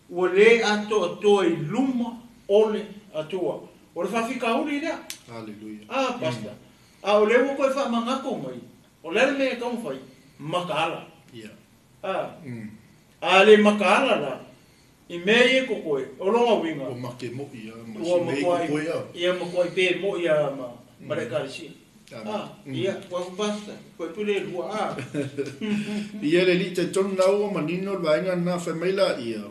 ua le ato atoa i luma o le atua. O le whawhika uri lea. Hallelujah. A, pasta. A, o le ua koe wha mangako mai. O le mea kaumawhai, makaala. Ia. A, a le makaala la, i mea ie kokoe, o longa winga. O make mo ia, ma Ua si mei makuai, kokoe au. ia makuai pe mo ia ma le kalesia. A, ia, kua basta, kua pule lua a. Ia le li te tonu nau o manino le vaenga nā whai mai la ia.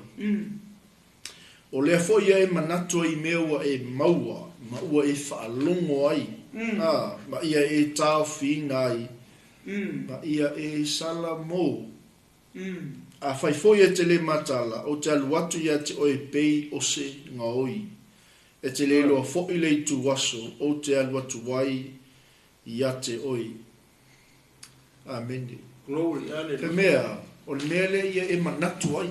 O lea fo ia e manatua i mea ua e maua, ma ua e whaalongo ai. A, ma ia e tāwhina ai, ma ia e sala mō. A whai fo ia te le matala, o te alu atu ia te oe pei o se ngaoi. E te le loa fo i le itu aso, o te alu atu ai ia te oe. Amen. Glory, hallelujah. Te mea, o le mea le ia e manatu ai,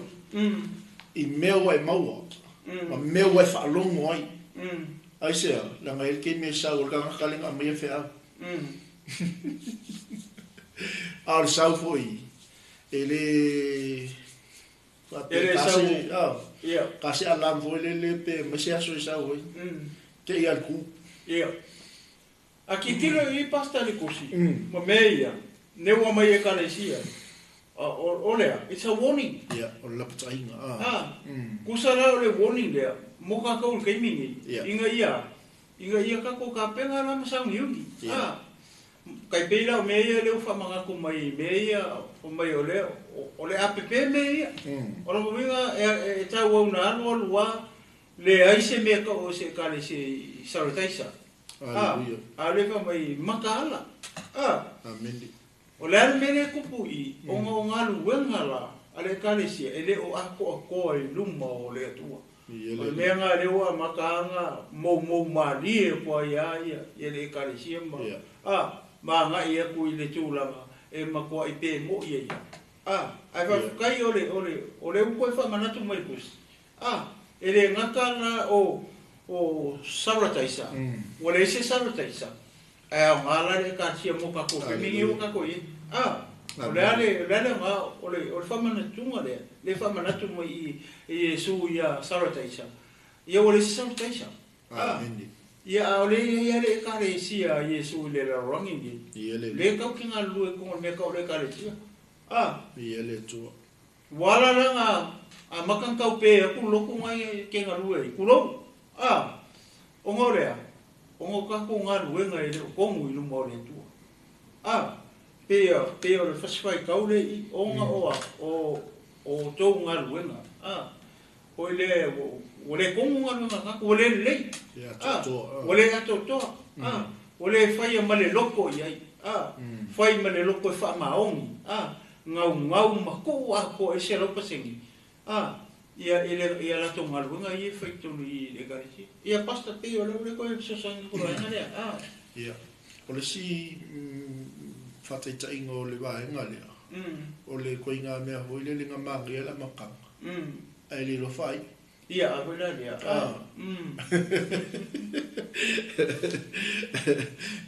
i mea ua e maua, ma mea ua e whaalongo ai. Ai sea, langa ele ke mea sau, o le kanga kalenga a mea whea. A o le sau foi, e le... E le sau. Ka se alam foi le le pe, ma se aso i sau foi. Ke i al ku. Ia. A tilotilo i pastor le kosi, ma mea ia, ne ua mai ekalesia. O lea, it's a warning. Ia, o le lapataiga. Ah. Kusa la o le warning lea, mo kākou i le taimi nei. Ina ia, ina ia kākou tapena la ma sauniuni. Ah. Kai pei la o mea ia lea ua faamanatu mai mea ia, fai mai o lea, o le app mea ia. O lona uiga e tauau na alu alu lava, leai se mea tau o se ekalesia i Sarataisa. Ah, a o lea fai mai mataala. Ah. Amene. O le a le mea lea e tupu i i, ona o galuega la a le ekalesia e le o atoatoa i luma o le Atua. O le mea lena lea ua amata ana moumou malie atu ai lava ia le ekalesia ma, a, ma agai atu i le tulaga e matuai pe mo'i ai lava. A, ae faafetai o le, o le, o lea ua toe faamanatu mai i le Tusi, a, e le gata la o, o Sarataisa, ua leai se Sarataisa, ae aoga la le ekalesia mo tatou taimi ua tatou i ai. A, o le a le, o le a le aoga o le, o le faamanatuga lea, le faamanatu mai i, i Iesu ia Sarataisa, ia ua leai se Sarataisa. A, ia a o lea e i ai lava le ekalesia a Iesu i le lalolagi lenei, lea tatou te galulue i totonu o le mea tau o le ekalesia. A, ua ala la na amata ona tau pe atu le lotu na e te galue ai, tulou. A, ona o le a? Ona o tatou galuega e le o tonu i luma o le Atua. A, pei a, pei o le fasi faitau lea i i, ona o a? O, o outou galuega. A, foi lea ua, ua le tonu galuega a tatou, ua le lelei. A, ua le atoatoa. A, ua le faia ma le loto i ai. A, fai ma le loto e faamaoni. A, gaugau ma tuu atoa ai 100%. A, ia i le ia latou galuega ia e fai i totonu i le ekalesia. Ia pastor pei o lea ua le toe fesoasoani atu i le vaega lea. A. Ia, o le isi faataitaiga o le vaega lea, o le ituaiga mea foi lele na manaia le amataga, ae le iloa faaiu. Ia, a foi la lea. A.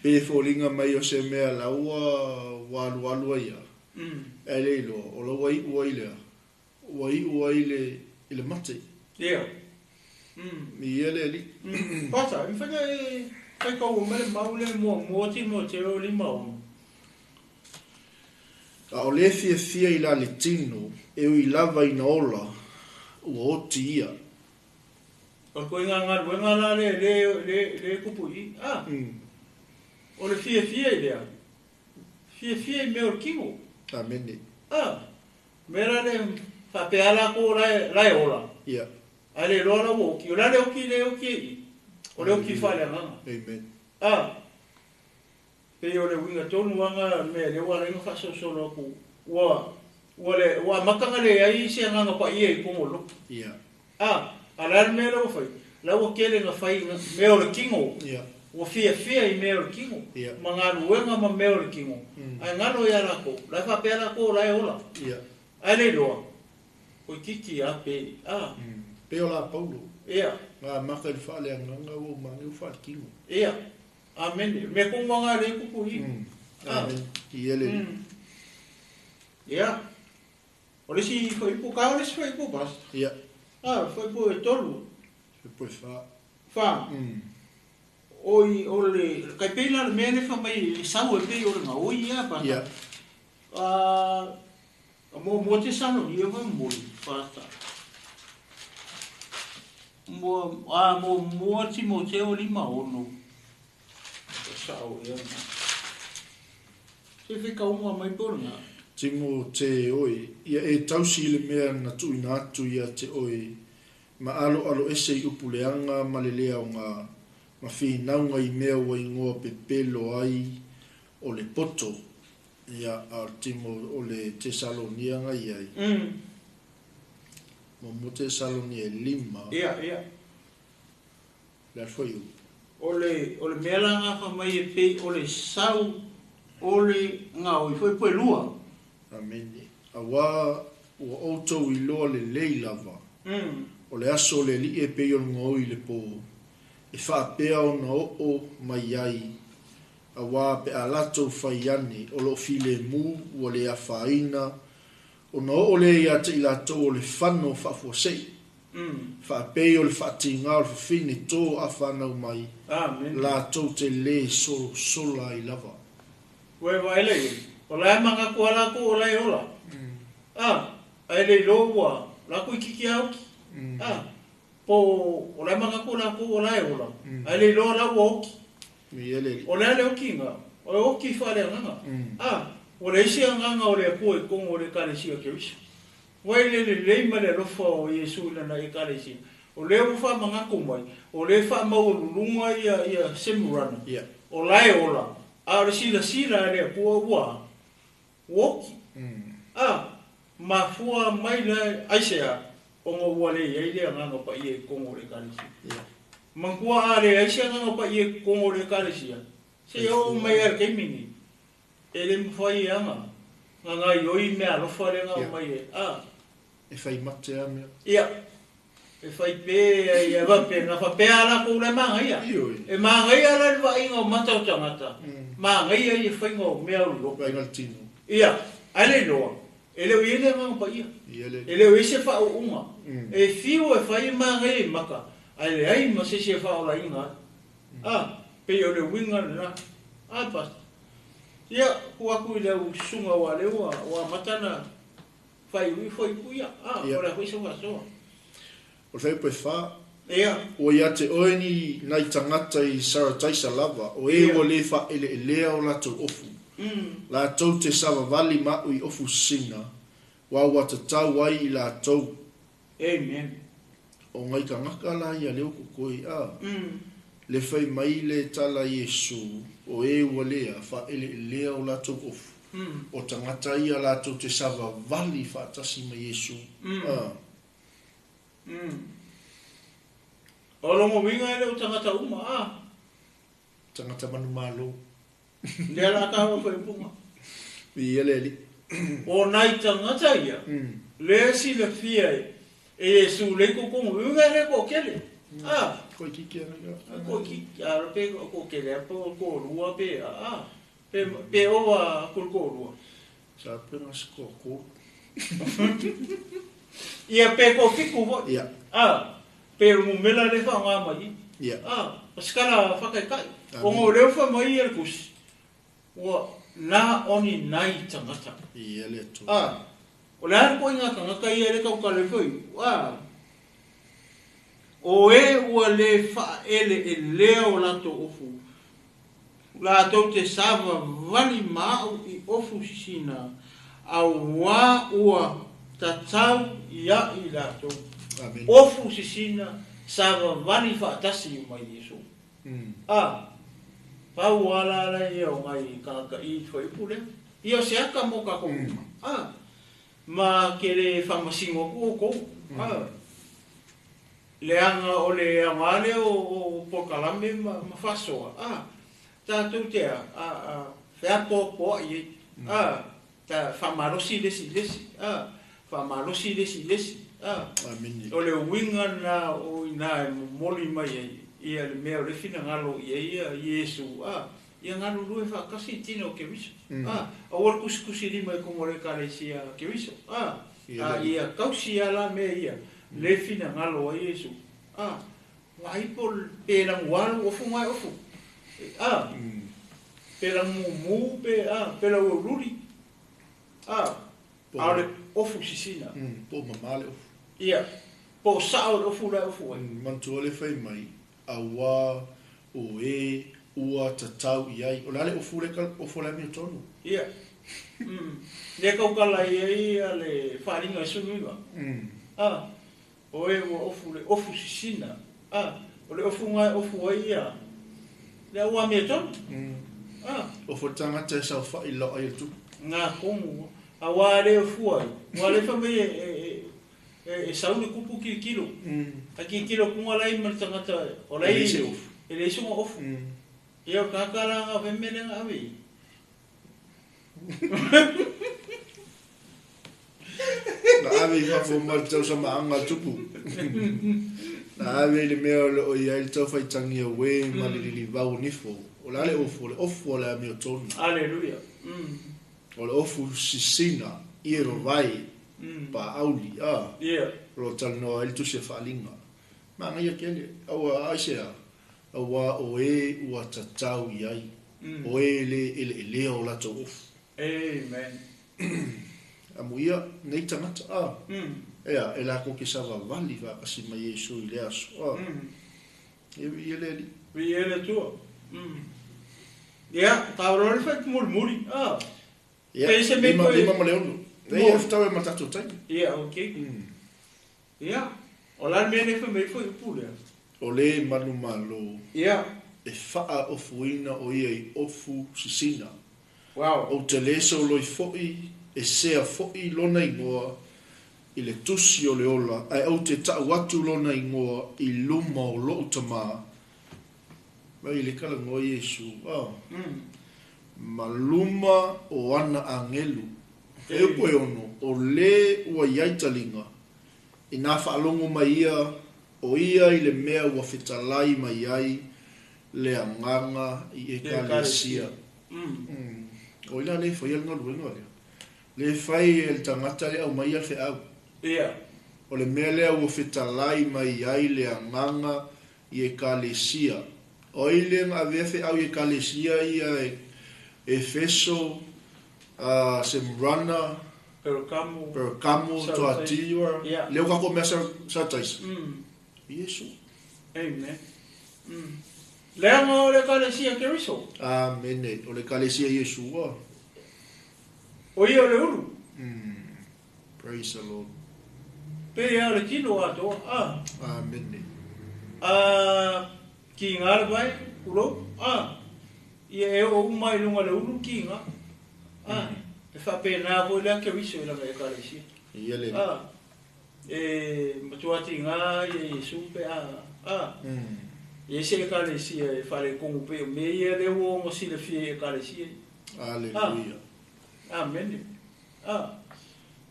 Pei e foliga mai o se mea la ua ua alualu ai lava, ae le iloa, o la ua iu ai lea, ua iu ai le i le mate. Ia. Ia le alii. Pasa, e mafai ona e faitau mai le mau lea muamua Timoteo 5:6. A o le fiafia i la le tino, e ui lava ina ola, ua oti ia. O le ituaiga galuega la lea le le le tupu i i. A, o le fiafia i lea, fiafia i mea o le tino. Amene. A, mea la lea faapea lava latou la e la e ola. Ia. Ae le iloa la ua oti. O le a le oti lea e oti ai i i? O le oti faaleagaga. Amen. A, Pei o le uiga tonu lava na mea lea ua ala ai ona faasolosolo atu, ua, ua le, ua amata ona leai se agaga paia i totonu o le lotu. Ia. A, a o le a le mea lea ua fai? La ua tele na fai mea o le tino. Ia. Ua fiafia i mea o le tino. Ia. Ma galuega ma mea o le tino. Ae galo ia latou, la e faapea latou o la e ola. Ia. Ae le iloa, toeitiiti a pe, a. Pei o la Paulo. Ia. Na amata i le faaleagaga ua uma ane ua faaletino. Ia. Amene. Mea tonu lava lea e tupu i i. Amene. I ele. Ia. O le isi fuaiupu, ka o le isi fuaiupu, Pastor? Ia. Ah, fuaiupu e tolu. Fuaiupu e fa. Fa. Oi, o le, kai pei la le mea lea fai mai e sau e pei o le gaoi ia, Pastor. Ia. Ah, muamua Tesalonia faamolemole, Pastor. Mua, a, muamua Timoteo 5:6. O sao ea lena. Se faitauga mai po o lena. Timote oe, ia e tausi i le mea na tuuina atu ia te oe, ma aloalo ese i upu leaga ma le le aoga, ma finauga i mea ua igoa pepelo ai o le poto. Ia, a o le Timo, o le Tesalonia na i ai. Muamua Tesalonia e lima. Ia, ia. Le a le fuaiupu? O le, o le mea la na fai mai e pei o le sau o le gaoi foi po e lua. Amene. Auā ua outou iloa lelei lava, o le aso o le Alii e pei o le gaoi i le pō, e faapea ona oo mai ai, auā pe a latou fai ane o lo o filemu ua le afaina, ona oo lea ia te i latou o le fano faafuasei. Faapei o le faatiga o le fafine to a fanau mai, Amen. Latou te lē solosola ai lava. Ua e vaai lea i ai, o la e manatu lava latou o la e ola. A, ae le iloa ua latou itiiti lava oti. A, po o la e manatu latou o la e ola, ae le iloa la ua oti. O le a le otiga? O le oti faaleagaga. A, ua leai se agaga o le Atua i totonu o le Ekalesia Keriso. Ua i le lelei ma le alofa o Iesu i lana Ekalesia, o lea ua faamanatu mai, o lea e faamaualuluga ia ia Semurana, o la e ola, a o le silasila a le Atua ua ua oti. A, mafua mai la aisea? Ona ua leai le Agaga Paia i totonu o le Ekalesia. Manatua a leai se Agaga Paia i totonu o le Ekalesia, se i oo mai lava i le taimi lenei, E le mafai e aga na gaioi meaalofa lea na aumai e a. E fai mate a mea. Ia. E fai pe ai e vape na faapea a latou la e magaia. Ioe. E magaia la le vaaiga o mata o tagata. Magaia ia faiga o mea o le loto. Vaaiga le tino. Ia. Ae le iloa. E le o i ai le agaga paia. Ia le. E le o i ai se faauuga. E fiu e fai e magaia i mata, ae leai ma se isi e faaolaina ai. A, pei o le uiga lena. A, Pastor. Ia, tuu atu i lau susuga aua o lea ua ua amata ona faaiuiu fuaiupu ia. A, o le a foi se faasoa? O le fuaiupu e fa. Ia. Ua ia te oe ni nai tagata i Sarataisa lava, o e ua le faaeleelea o latou ofu. Latou te savavali ma au i ofu sina, wa ua tatau ai i latou. Amen. O ngai tagata la ia leo kokoe a. Le fai mai le tala Iesu, o e ua lea faaeleelea o latou ofu, o tagata ia latou te savavali faatasi ma Iesu. A. O lona uiga e le o tagata uma, a. Tagata manumalo. Lea la taua faaiupuga. Viia le Alii. O nai tagata ia, lea silafia e Iesu lea i totonu, uiga e le toatele. A. Ko itiiti ana ia. Ko itiiti, a pe toatele a po toalua pe a, pe pe ova aku le toalua. Sa pe na se toatolu. Ia pe toafitu foi. Ia. A, pe o le numera lea e faaaoga mai i. Ia. A, o se tala faataitai. Ona o lea ua fai mai ia le tusi, ua na o ni nai tagata. Ia le Atua. A, o le a le ituaiga tagata ia lea tautala ifo i, a, o e ua le faaeleelea o latou ofu, latou te savavali ma au i ofu sisina, auā ua tatau ia i latou. Amen. Ofu sisina, savavali faatasi ma Iesu. A, pau lava la la ia o nai tagata i le fuaiupu lea. Ia o se aka mo tatou uma. A, ma ke le faamasino atu outou. A, leaga o le aoga lea o polokalame ma faasoa, a, tatou te a, a, a, feapoapoai ai, a, ta faamalosi le isi i le isi, a, faamalosi le isi i le isi, a. Amene. O le uiga lena o i ina e momoli mai ai ia le mea o le finagalo i ai ia Iesu, a, ia galulue faatasi i tino o Keriso, a, aua le tusitusilima i totonu o le Ekalesia Keriso, a, a ia tausi lava la mea ia le finagalo ai Iesu, a, vaai po pe lagua lou ofu na e ofu, a, pe lagumumu pe, a, pe lauaululi, a, a o le ofu sisina. Po o mama le ofu. Ia, po o sao le ofu la e ofu ai. Manatua le fai mai, auā o e ua tatau i ai. O le a le ofu le ofu o le amiotonu? Ia. Lea tautala i ai ia le faaaliga e 19. A, o e ua ofu le ofu sisina. A, o le ofu na e ofu ai ia le au amiotonu. A. Ofu le tagata e saofai i lau ai o le tupu. Nga tonu, auā le ofu ai, ua le fai mai e e sau le kupu kilokilo. A kilokilo kuga la i ma le tagata o la E leai se ofu. E leai sona ofu. Ia o le tagata la nga fai mea lea na ave i ai. Na ave i fafo ma le tausamaaga a le tupu. Na ave i le mea o lo o i ai le taufaitagi auē ma le lilivau o nifo. O le a le ofu? O le ofu o le amiotonu. Aleluia. O le ofu sisina, ie vavae, paauli, a. Ia. O lo talanoa ai le tusi a Faaliga. Manaia tele, aua aisea, auā o e ua tatau i ai, o e lē eleelea o latou ofu. Amen. Amuia nei tagata, a, ea, e latou te savavali faatasi ma Iesu i le aso, a. Ia viia le Alii. Viia le Atua. Ia, taua loa le fai mulimuli, a. Ia, 5 ma le 6. Leai, e fetaui ma le tatou taimi. Ia, okei. Ia, o le a le mea lea e fai mai ai foi upu lea? O le manumalo. Ia. E faaofuina o ia i ofu sisina. Wow. Ou te le soloi foi, e sea foi lona igoa i le tusi o le ola, ae ou te tau atu lona igoa i luma o lou Tama. Mai le talanoa Iesu, a, ma luma o ana agelu. E upu e ono, o le ua i ai taliga, inā faalogo mai ia o ia i le mea ua fetalai mai ai le Agaga i Ekalesia. O ai la le faia le galuega lea? Le fai e le tagata le aumaia le feau. O le mea lea ua fetalai mai ai le Agaga i Ekalesia. O ai le na avea feau i Ekalesia ia e Efeso, Semurana, Pergamo, Pergamo, Tuatira, lea ua tatou mea Sardaisa. Iesu. Amen. Leaga o le Ekalesia Keriso. Amene. O le Ekalesia Iesua. O ia o le ulu. Praise the Lord. Pei lava o le tino atoa, a. Amene. A, kiga le vai, tulou, a. Ia e oo uma i luga o le ulu kiga. A, e faapena foi lea Keriso i lana Ekalesia. Ia le. A, e matua tiga ia Iesu pe a, a. E i ai se Ekalesia e faaletonu pei o mea ia lea ua ono silafia i Ekalesia ia. Aleluia. Amene. A,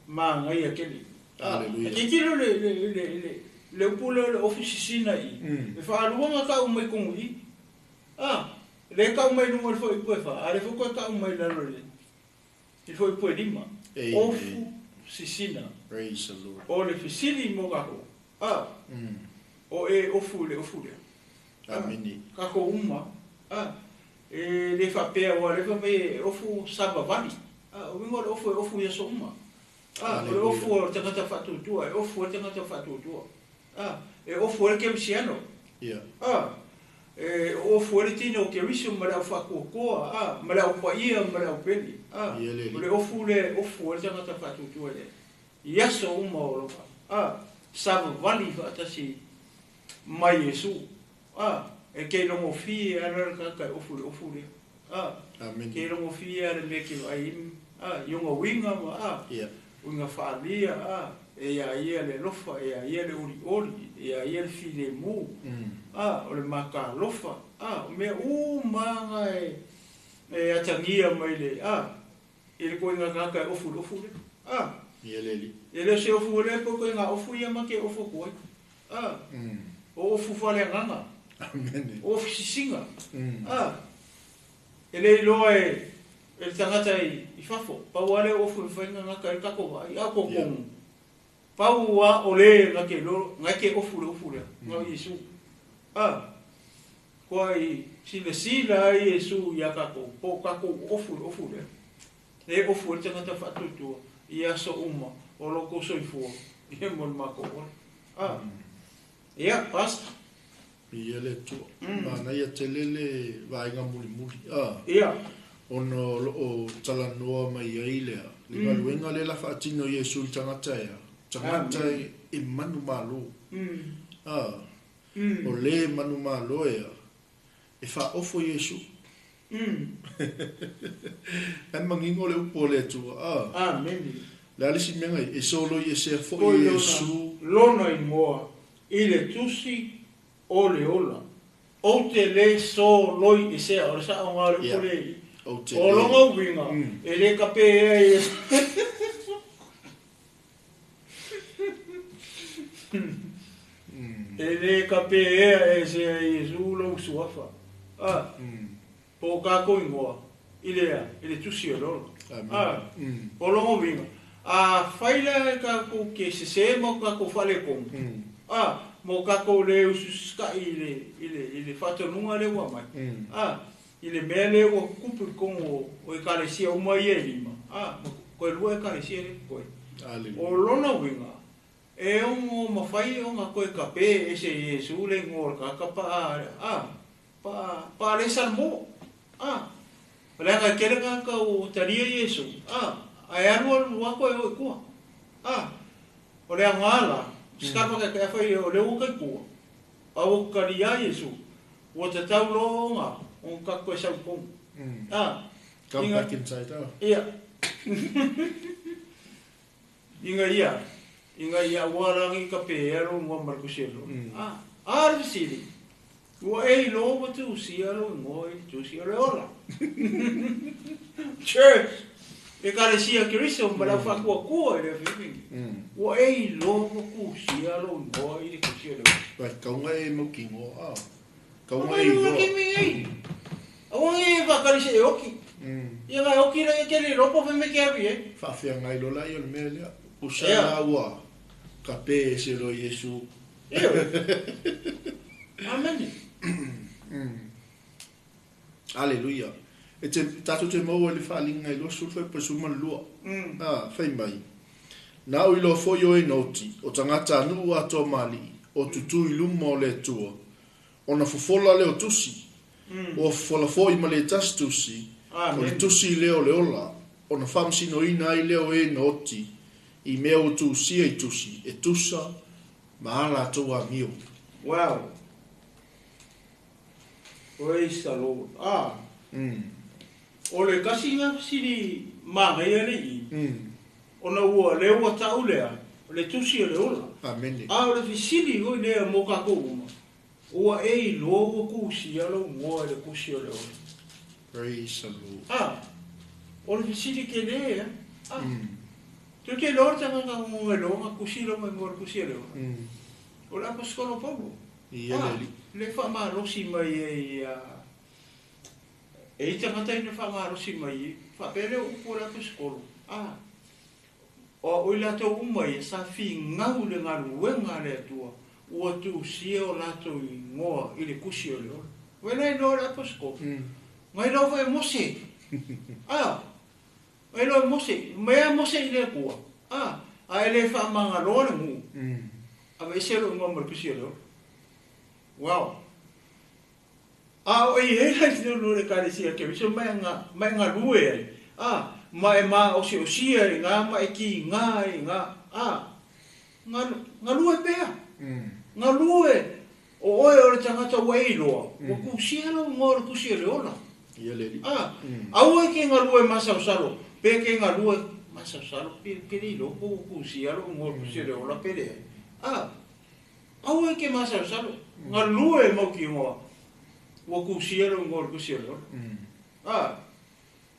manaia tele. A, Aleluia. e tilotilo le, le, le, le, le upu lea o le ofu sisina i i, e faaluaga tau mai tonu i i. A, lea e tau mai luga o le fuaiupu e fa, a o lea foi toe tau mai lalo i le, i le fuaiupu e 5. Amen. Ofu sisina. Praise the Lord. O le fesili mo tatou, a, o e ofu i le ofu lea. A, Amene. tatou uma, a, e le faapea aua o lea fai mai e ofu savavali. A, o uiga o le ofu e ofu i aso uma. A, o le ofu o le tagata faatuatua, e ofu ai le tagata faatuatua. A, e ofu ai le kerisiano. A, e ofu ai le tino o Keriso ma le au faatuatua, a, ma le au paia ma le au pele. A, o le ofu lea e ofu ai le tagata faatuatua lea i aso uma o lona, a, savavali faatasi mai Iesu. A, e keilogofie lava le tagata e ofu i le ofu lea. A, Amene. keilogofie lava le mea e ke vaai ai, a, i ona uiga ma, a, uiga faaalia, a, e ia ia le alofa, e ia ia le olioli, e ia ia le filemu, a, o le makalofa, a, o mea uma lava e, e atagia mai le, a, i le koiga tagata e ofu i le ofu lea. A, Ia le Alii. e le o se ofu lea po o koiga ofu ia ma ke ofu atu ai. A, o ofu faaleagaga. Amene. O ofu sisiga. A, e le iloa e, e le tagata i, i fafo. Pau lava lea o ofu e mafai ona gata ai le tatou vaai. A o totonu. Pau lava o le na te iloa, na te ofu i le ofu lea, na o Iesu. A, kua i silasila ai Iesu iā tatou, po o tatou ofu i le ofu lea. E ofu ai le tagata faatuatua i aso uma o lo outou soifua, ia mo le matou ola. A, ia, Pastor. Ia le Atua. Manaia tele le vaega mulimuli. A. Ia. Ona o lo o talanoa mai ai lea, le galuega lea la faatino e Iesu i le tagata ea, tagata Amen. e manumalo. A. O le manumalo ea, e faaofo Iesu. E manino le upu o le Atua. A. Amene. Le a le isi mea ngai, e soloi esea foi Foi lona, Iesu. lona igoa i le tusi o le ola. Ou te le soloi esea, o le saoga o le upu lea i i. Ou te O le. lona uiga, e le kapea Iesu. E le kapea esea Iesu lou suafa. A, po o kākou igoa i le a, i le tusi o le ola. Amene. A, o lona uiga, A fai la e kākou ke sesē ma o kākou faaletonu. A, ma o kākou le ususukaʻi i le, i le, i le faatonuga lea ua aumai. A, i le mea lea ua kupu i totonu o, o ekalesia uma ia e lima, a, ma toe lua ekalesia lea e totoe. O lona uiga, e ono mafai ona toe kape ese e Iesu le igoa o le tagata pa a, a, pa, pa le salamo. A, leaga e tele tagata ua talia Iesu, a, ae alu alu lava toe o i tua. A, o le aoga la, sikapa ke ke afai o lea ua kai tua, a ua talia Iesu, ua tatau loa ona, ona tatou toe sau i totonu. A, Come back inside, ah. Ia. Ina ia, ina ia aua la nei ka pe lou igoa ma le tusi o le ola. A, a le fesili, ua e iloa ua tusia lou igoa i le tusi o le ola? Church, Ekalesia Keriso ma le au faatuatua i le afiafi nei, ua e iloa ua tusia lou igoa i le tusi o le ola? Vai, kauga e mautinoa, a. Kauga e iloa. Aua nei e faatali se e oki. Ia na e oki la ia ke le iloa po o fea mea e te alu i ai. Faafeagai loa laia o le mea lea. Usa la ua kape ese loa Iesu. Ioe. Amene. Aleluia. E te, tatou te maua i le faaaliga i 20 fuaiupu 12. A, fai mai, Na ou iloa foi o e na oti, o tagata a nuu atoa ma alii, o tutū i luma o le Atua, ona fofola lea o tusi, ua fofola foi ma le tasi tusi, o le tusi lea o le ola, ona faamasinoina ai lea o e na oti i mea ua tusia i tusi, e tusa ma a latou amio. Wow. Praise the Lord. Ah. O le tasi lena fesili manaia le i, ona ua lea ua tau lea, o le tusi o le ola. Amene. A o le fesili foi lea mo tatou uma, ua e iloa ua tusia lou igoa i le tusi o le ola? Praise the Lord. A, o le fesili tele ea. A, tou te iloa le tagata e iloa ona tusi lona igoa i le tusi o le ola? O le Aposetolo Paulo. Ia le Alii. Le faamalosi mai ai ia E i tagata ina faamalosi mai ai, faapea lea o upu o le Aposetolo, a, o i latou uma ia sa finau i le galuega a le Atua, ua tusia o latou igoa i le tusi o le ola. Wai la iloa o le Aposetolo? Ngai loa foi e Mose. A, ngai loa e Mose, mai a Mose i le Atua, a, a e le faamagaloa le nuu, aveese lou igoa ma le tusi o le ola. Wow. A o i ai la i totonu o le Ekalesia Keriso ma e ma e galue ai, ā, ma e māosiosia i ngā, ma e kīngā i ngā, ā, galue pea. Galue, o oe o le tagata ua e iloa, ua kusia lou igoa o le tusi o le ola. Ā, aua e ke galue masalosalo, pe ke galue masalosalo, pe ke le iloa po ua kusia lou igoa o le tusi o le ola pe leai. Ā, Aua e ke masalosalo, galue e mau ki ingoa, ua kusia lou ingoa o le tusi o le ola. A,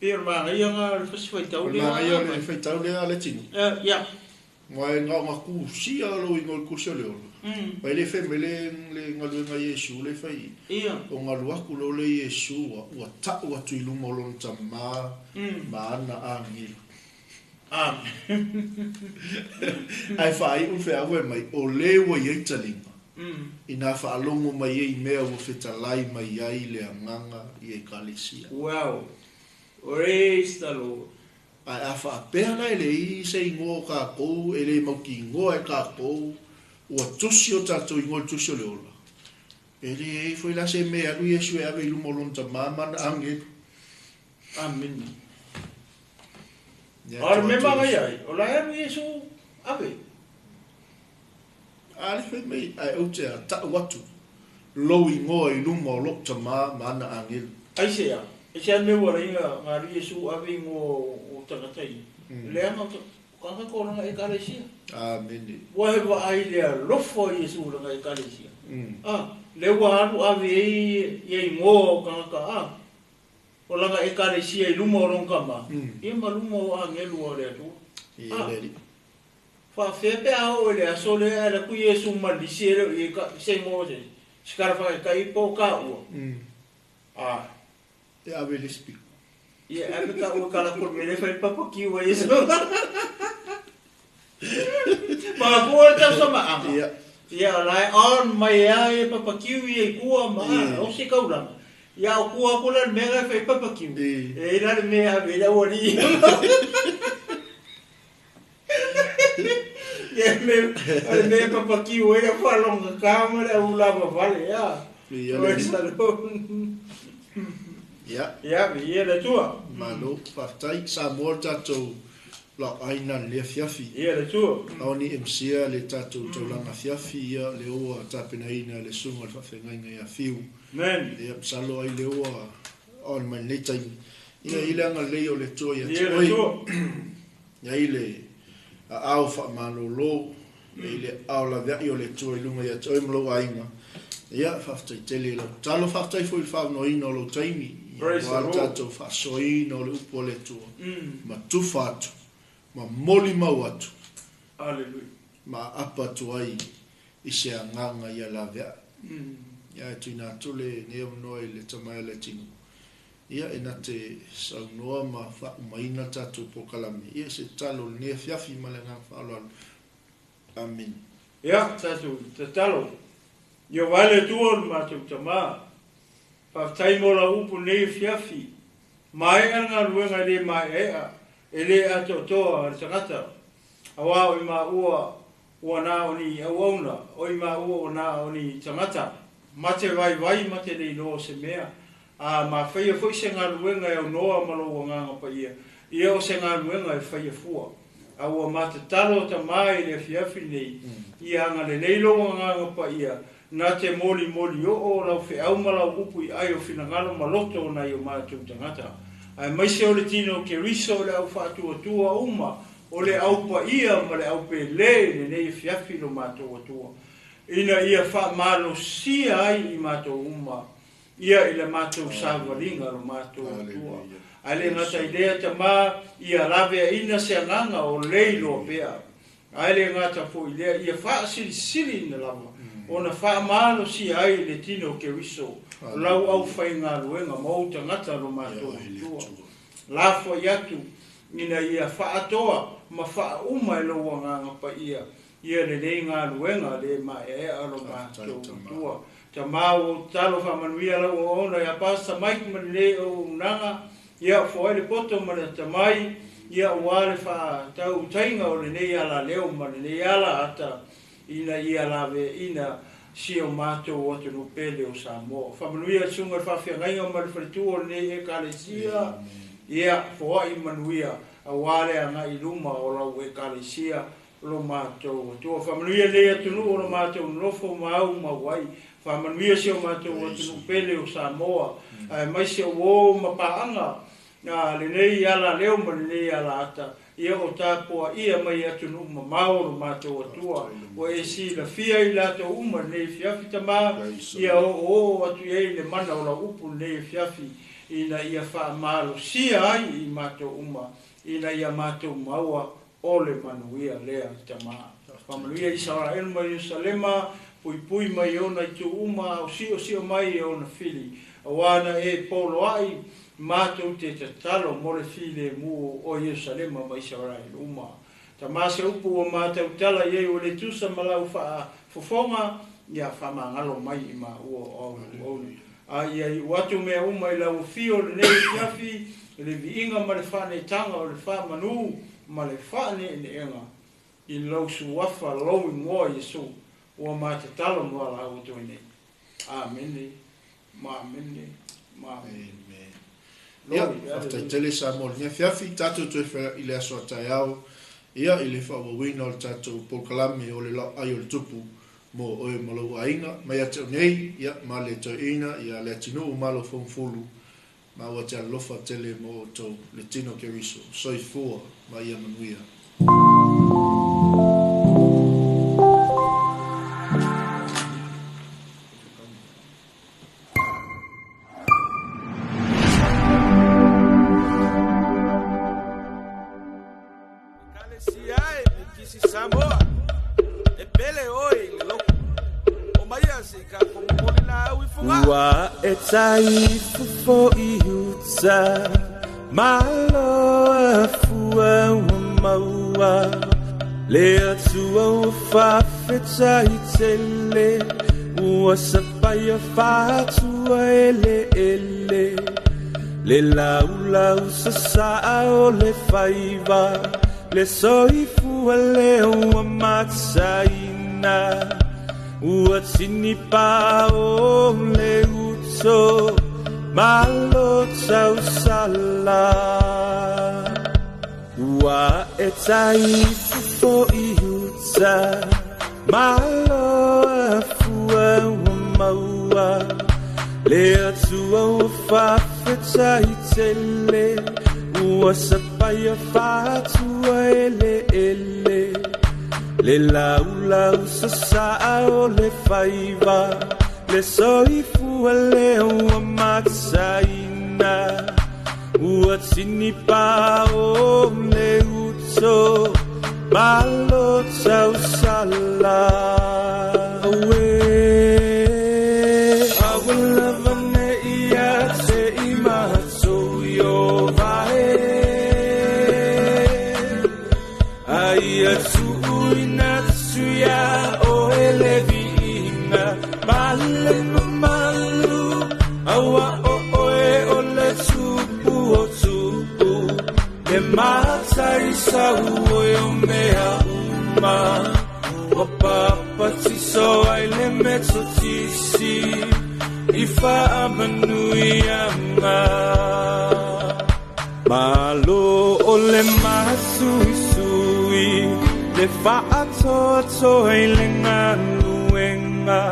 pei o le manaia nga o le fasi faitau lea. O le manaia o le faitau lea a le tino. Ia. Aua e na ona kusia lou ingoa o le tusi o le ola. Mai le fai mai le galuega a Iesu le fai i. Ia. O galu aku loa le Iesu ua tau atu i luma o lona tama ma ana agelu. Amen. Ae faaiu le feau e mai, o le ua i ai taliga, inā faalogo mai ai i mea ua fetalai mai ai le Agaga i Ekalesia. Wow. Praise the Lord. Ae a faapea la e leai se igoa o kākou, e le mautinoa e kākou, ua tusi o tatou igoa i le tusi o le ola, e leai foi la se mea e alu Iesu e ave i luma o lona Tama ma ana agelu. Amene. A o le mea manaia ai, o la e alu Iesu ave. A le fai mai, ae ou te a tau atu lou igoa i luma o lou Tama ma ana agelu. Aisea? Aisea le mea ua ala ai na alu Iesu ave igoa o tagata ia? Leaga o tagata o lana Ekalesia. Amene. Ua he vaai le alofa o Iesu i lana Ekalesia. A, lea ua alu ave ai ia igoa o tagata, a, O lana Ekalesia i luma o lona Tama, ia ma luma o agelu a le Atua. A, faafefea pe a oo i le aso lea e alu atu Iesu ma lisi e le o i ai ka, se igoa o se isi, se tala faataitai po o taua. A. E ave le isi piko. Ia, e ave taua e kala kolu mea lea e fai le papakiu a Iesu. Ma kua le tausamaaga. Ia. Ia o la e on mai lava ia papakiu ia i tua ma o se taulaga. Ia o tua atu la le mea la e fai papakiu. E i ai la le mea e ave ai le aualii. Ia me o le mea e papakiu ai le au faalogogata ma le au lavavale a. Ia le. Ia. Ia, viia le Atua. Malo, faafetai. Samoa le tatou Laoaina le afiafi. Ia le Atua. Ao ni MCa le tatou taulaga afiafi ia le ua tapenaina e le susuga i le faafeagaiga ia Fiu. Amen. Ia masalo ai le ua on mai lenei taimi. Ia i le agalelei o le Atua ia te Ia le oe. Atua. Ia i le aao faamalolo, ia i le aao laveai o le Atua i luga ia te oe ma lou aiga. Ia faafetai tele i lau tatalo, faafetai foi i le faaavanoaina o lou taimi, ia Praise the aua le Lord. tatou faasoaina o le upu a le Atua, ma tufa atu, ma molimau atu, Hallelujah. ma aapa atu ai i se agaga ia laveai. Ia e tuuina atu lenei avanoa i le tama e Leatinuu, ia e na te saunoa ma faaumaina le tatou polokalame, ia i se tatalo o lenei afiafi ma le agaga faaaloalo. Amene. Ia, tatou tatalo. Ieova e le Atua o le matou Tama, faafetai mo lau upu nei afiafi. Maea le galuega e le maeaea, e le atoatoa a le tagata. Auā o i maua ua na o ni auauna, o i maua ua na o ni tagata ma te vaivai ma te le iloa o se mea, a ma faia foi se galuega e aunoa ma lou Agaga Paia, ia o se galuega e faia fua. A ua ma tatalo Tama i le afiafi nei, ia agalelei lou Agaga Paia, na te molimoli oo o lau feau ma lau upu i ai o finagalo ma loto o nai o matou tagata, aemaise o le tino o Keriso o le au faatuatua uma o le au paia ma le au pele i lenei afiafi lo matou Atua, ina ia faamalosia ai i matou uma ia i le matou savaliga lo matou Atua. Ae le gata i lea, Tama, ia laveaina se agaga o le iloa pea. Ae le gata foi i lea, ia faasilisiliina lava ona faamalosia ai le tino o Keriso, lau aufaigaluega ma ou tagata lo matou Atua. Lafoai atu ina ia faaatoa ma faauma e lou Agaga Paia ia lenei galuega le maeaea lo matou Atua. Tama ua ou tatalo faamanuia lau auauna ia Pastor Mike ma lenei auaunaga, ia foai le poto ma le atamai, ia aua le faatautaiga o lenei alaleo ma lenei ala ata ina ia laveaina si o matou atunuu pele o Samoa. Faamanuia le Susuga i le Faafeagaiga ma le Faletua o lenei Ekalesia, ia foai manuia aua le agai i luma o lau Ekalesia lo matou Atua. Faamanuia lenei atunuu o lo matou nonofo ma au mau ai. Faamanuia si o matou atunuu pele o Samoa, aemaise o uo ma paaga lenei alaleo ma lenei alaata, ia o tapuaia mai atunuu mamao lo matou Atua. Ua e silafia i latou uma lenei afiafi, Tama, ia oooo atu i ai le mana o lau upu lenei afiafi, ina ia faamalosia ai i matou uma, ina ia matou maua o le manuia lea, Tama. Faamanuia Isaraelu ma Ierusalema, puipui mai i ona itu uma, a o siosio mai e ona fili. Auā na e poloaʻi matou te tatalo mo le filemu o Ierusalema ma Isaraelu uma. Tama, se upu ua matautala i ai ua le tusa ma lau faafofoga, ia faamagalo mai i maua o au auauna. A ia iu atu mea uma i lau afio lenei afiafi, le viiga ma le faaneetaga o le faamanu ma le faaneeneega i lou suafa lou igoa Iesu ua matatalo ma valaau atu ai nei. Amene ma amene ma amene. Amen. Ia, faafetai tele Samoa i lenei afiafi, tatou toe feiloai i le aso a taeao, ia, i le faaauauina o le tatou polokalame o le Laoai o le Tupu mo oe ma lou aiga. Mai ia te au nei, ia, ma le toeaina, ia, Leatinuu ma lou Fougafulu, Maua te alofa tele mo outou, le tino Keriso. Soifua ma ia manuia. Ekalesia e Mikisi Samoa, e pele oe i le loku. O maia se i ka momoli laau i Fogaa. Ua e taifofo i uta, malo a fua ua maua. Le atua ua faafetaitele, ua sapaia faatua eleele. Le laulau sasaa o le faiva, le soifua lea ua mataina. Ua tinipa o le uto, malo tausala. Ua e taifofo i uta, malo afua ua maua. Le atua ua faafetaitele, ua sapaia faatua eleele. Le laulau sasaa o le faiva, le soifua lea ua mataina. Ua tinipa o le uto, malo tausala. Aue, aua lava ne ia te i matou i o vae. Aia tuuina atu ia oe le viiga, male mamalu, aua o oe o le tupu o tupu. Le mataisau oe o mea uma, ua papatiso ai le metotisi, i faamanuiaga. Malo o le masuisui, le faatoatoa i le galuega,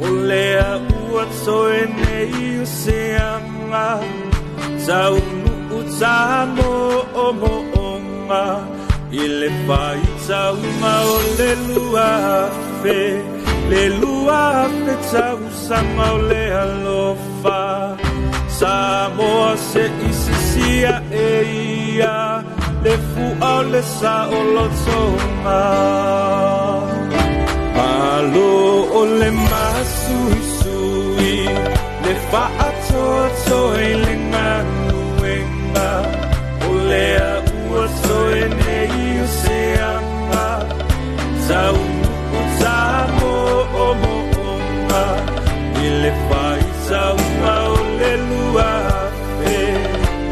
o lea ua toe nei o seaga. Taunuu tamoomooga, i le faitauga o le 2000, le 2000 tausaga o le alofa. Samoa se isisia e ia, le fua o le saolotoga. Malo o le masuisui, le faatoatoa i le galuega, o lea ua toe nei o seaga. Taunuu tamoomooga, i le faitauga o le 2000,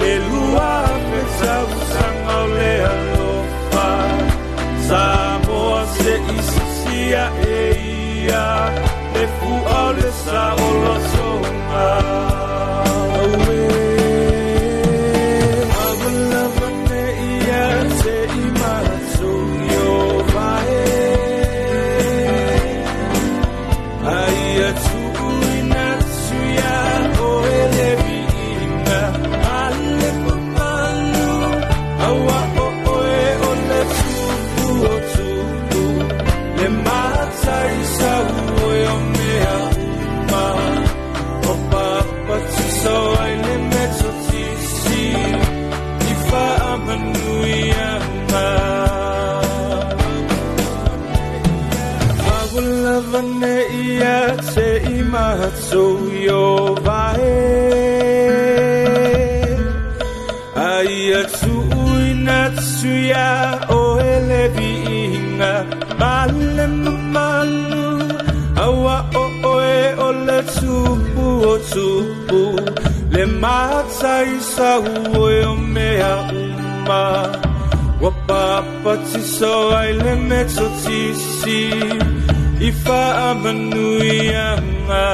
le 2000 tausaga o le alofa. Samoa se isisia e ia, le fua o le saolotoga. Aue, aua lava ne ia te i matou i o vae. Aia tuuina atu ia oe le viiga, male mamalu, aua o oe o le tupu o tupu. Le mataisau oe o mea uma, o papatiso ai le metotisi, i faamanuiaga. Aua lava ne ia te i matou i o vae. Aia tuuina atu ia oe le viiga, male mamalu, aua o oe o le tupu o tupu. Le mataisau oe o mea uma, ua papatiso ai le metotisi, i faamanuiaga.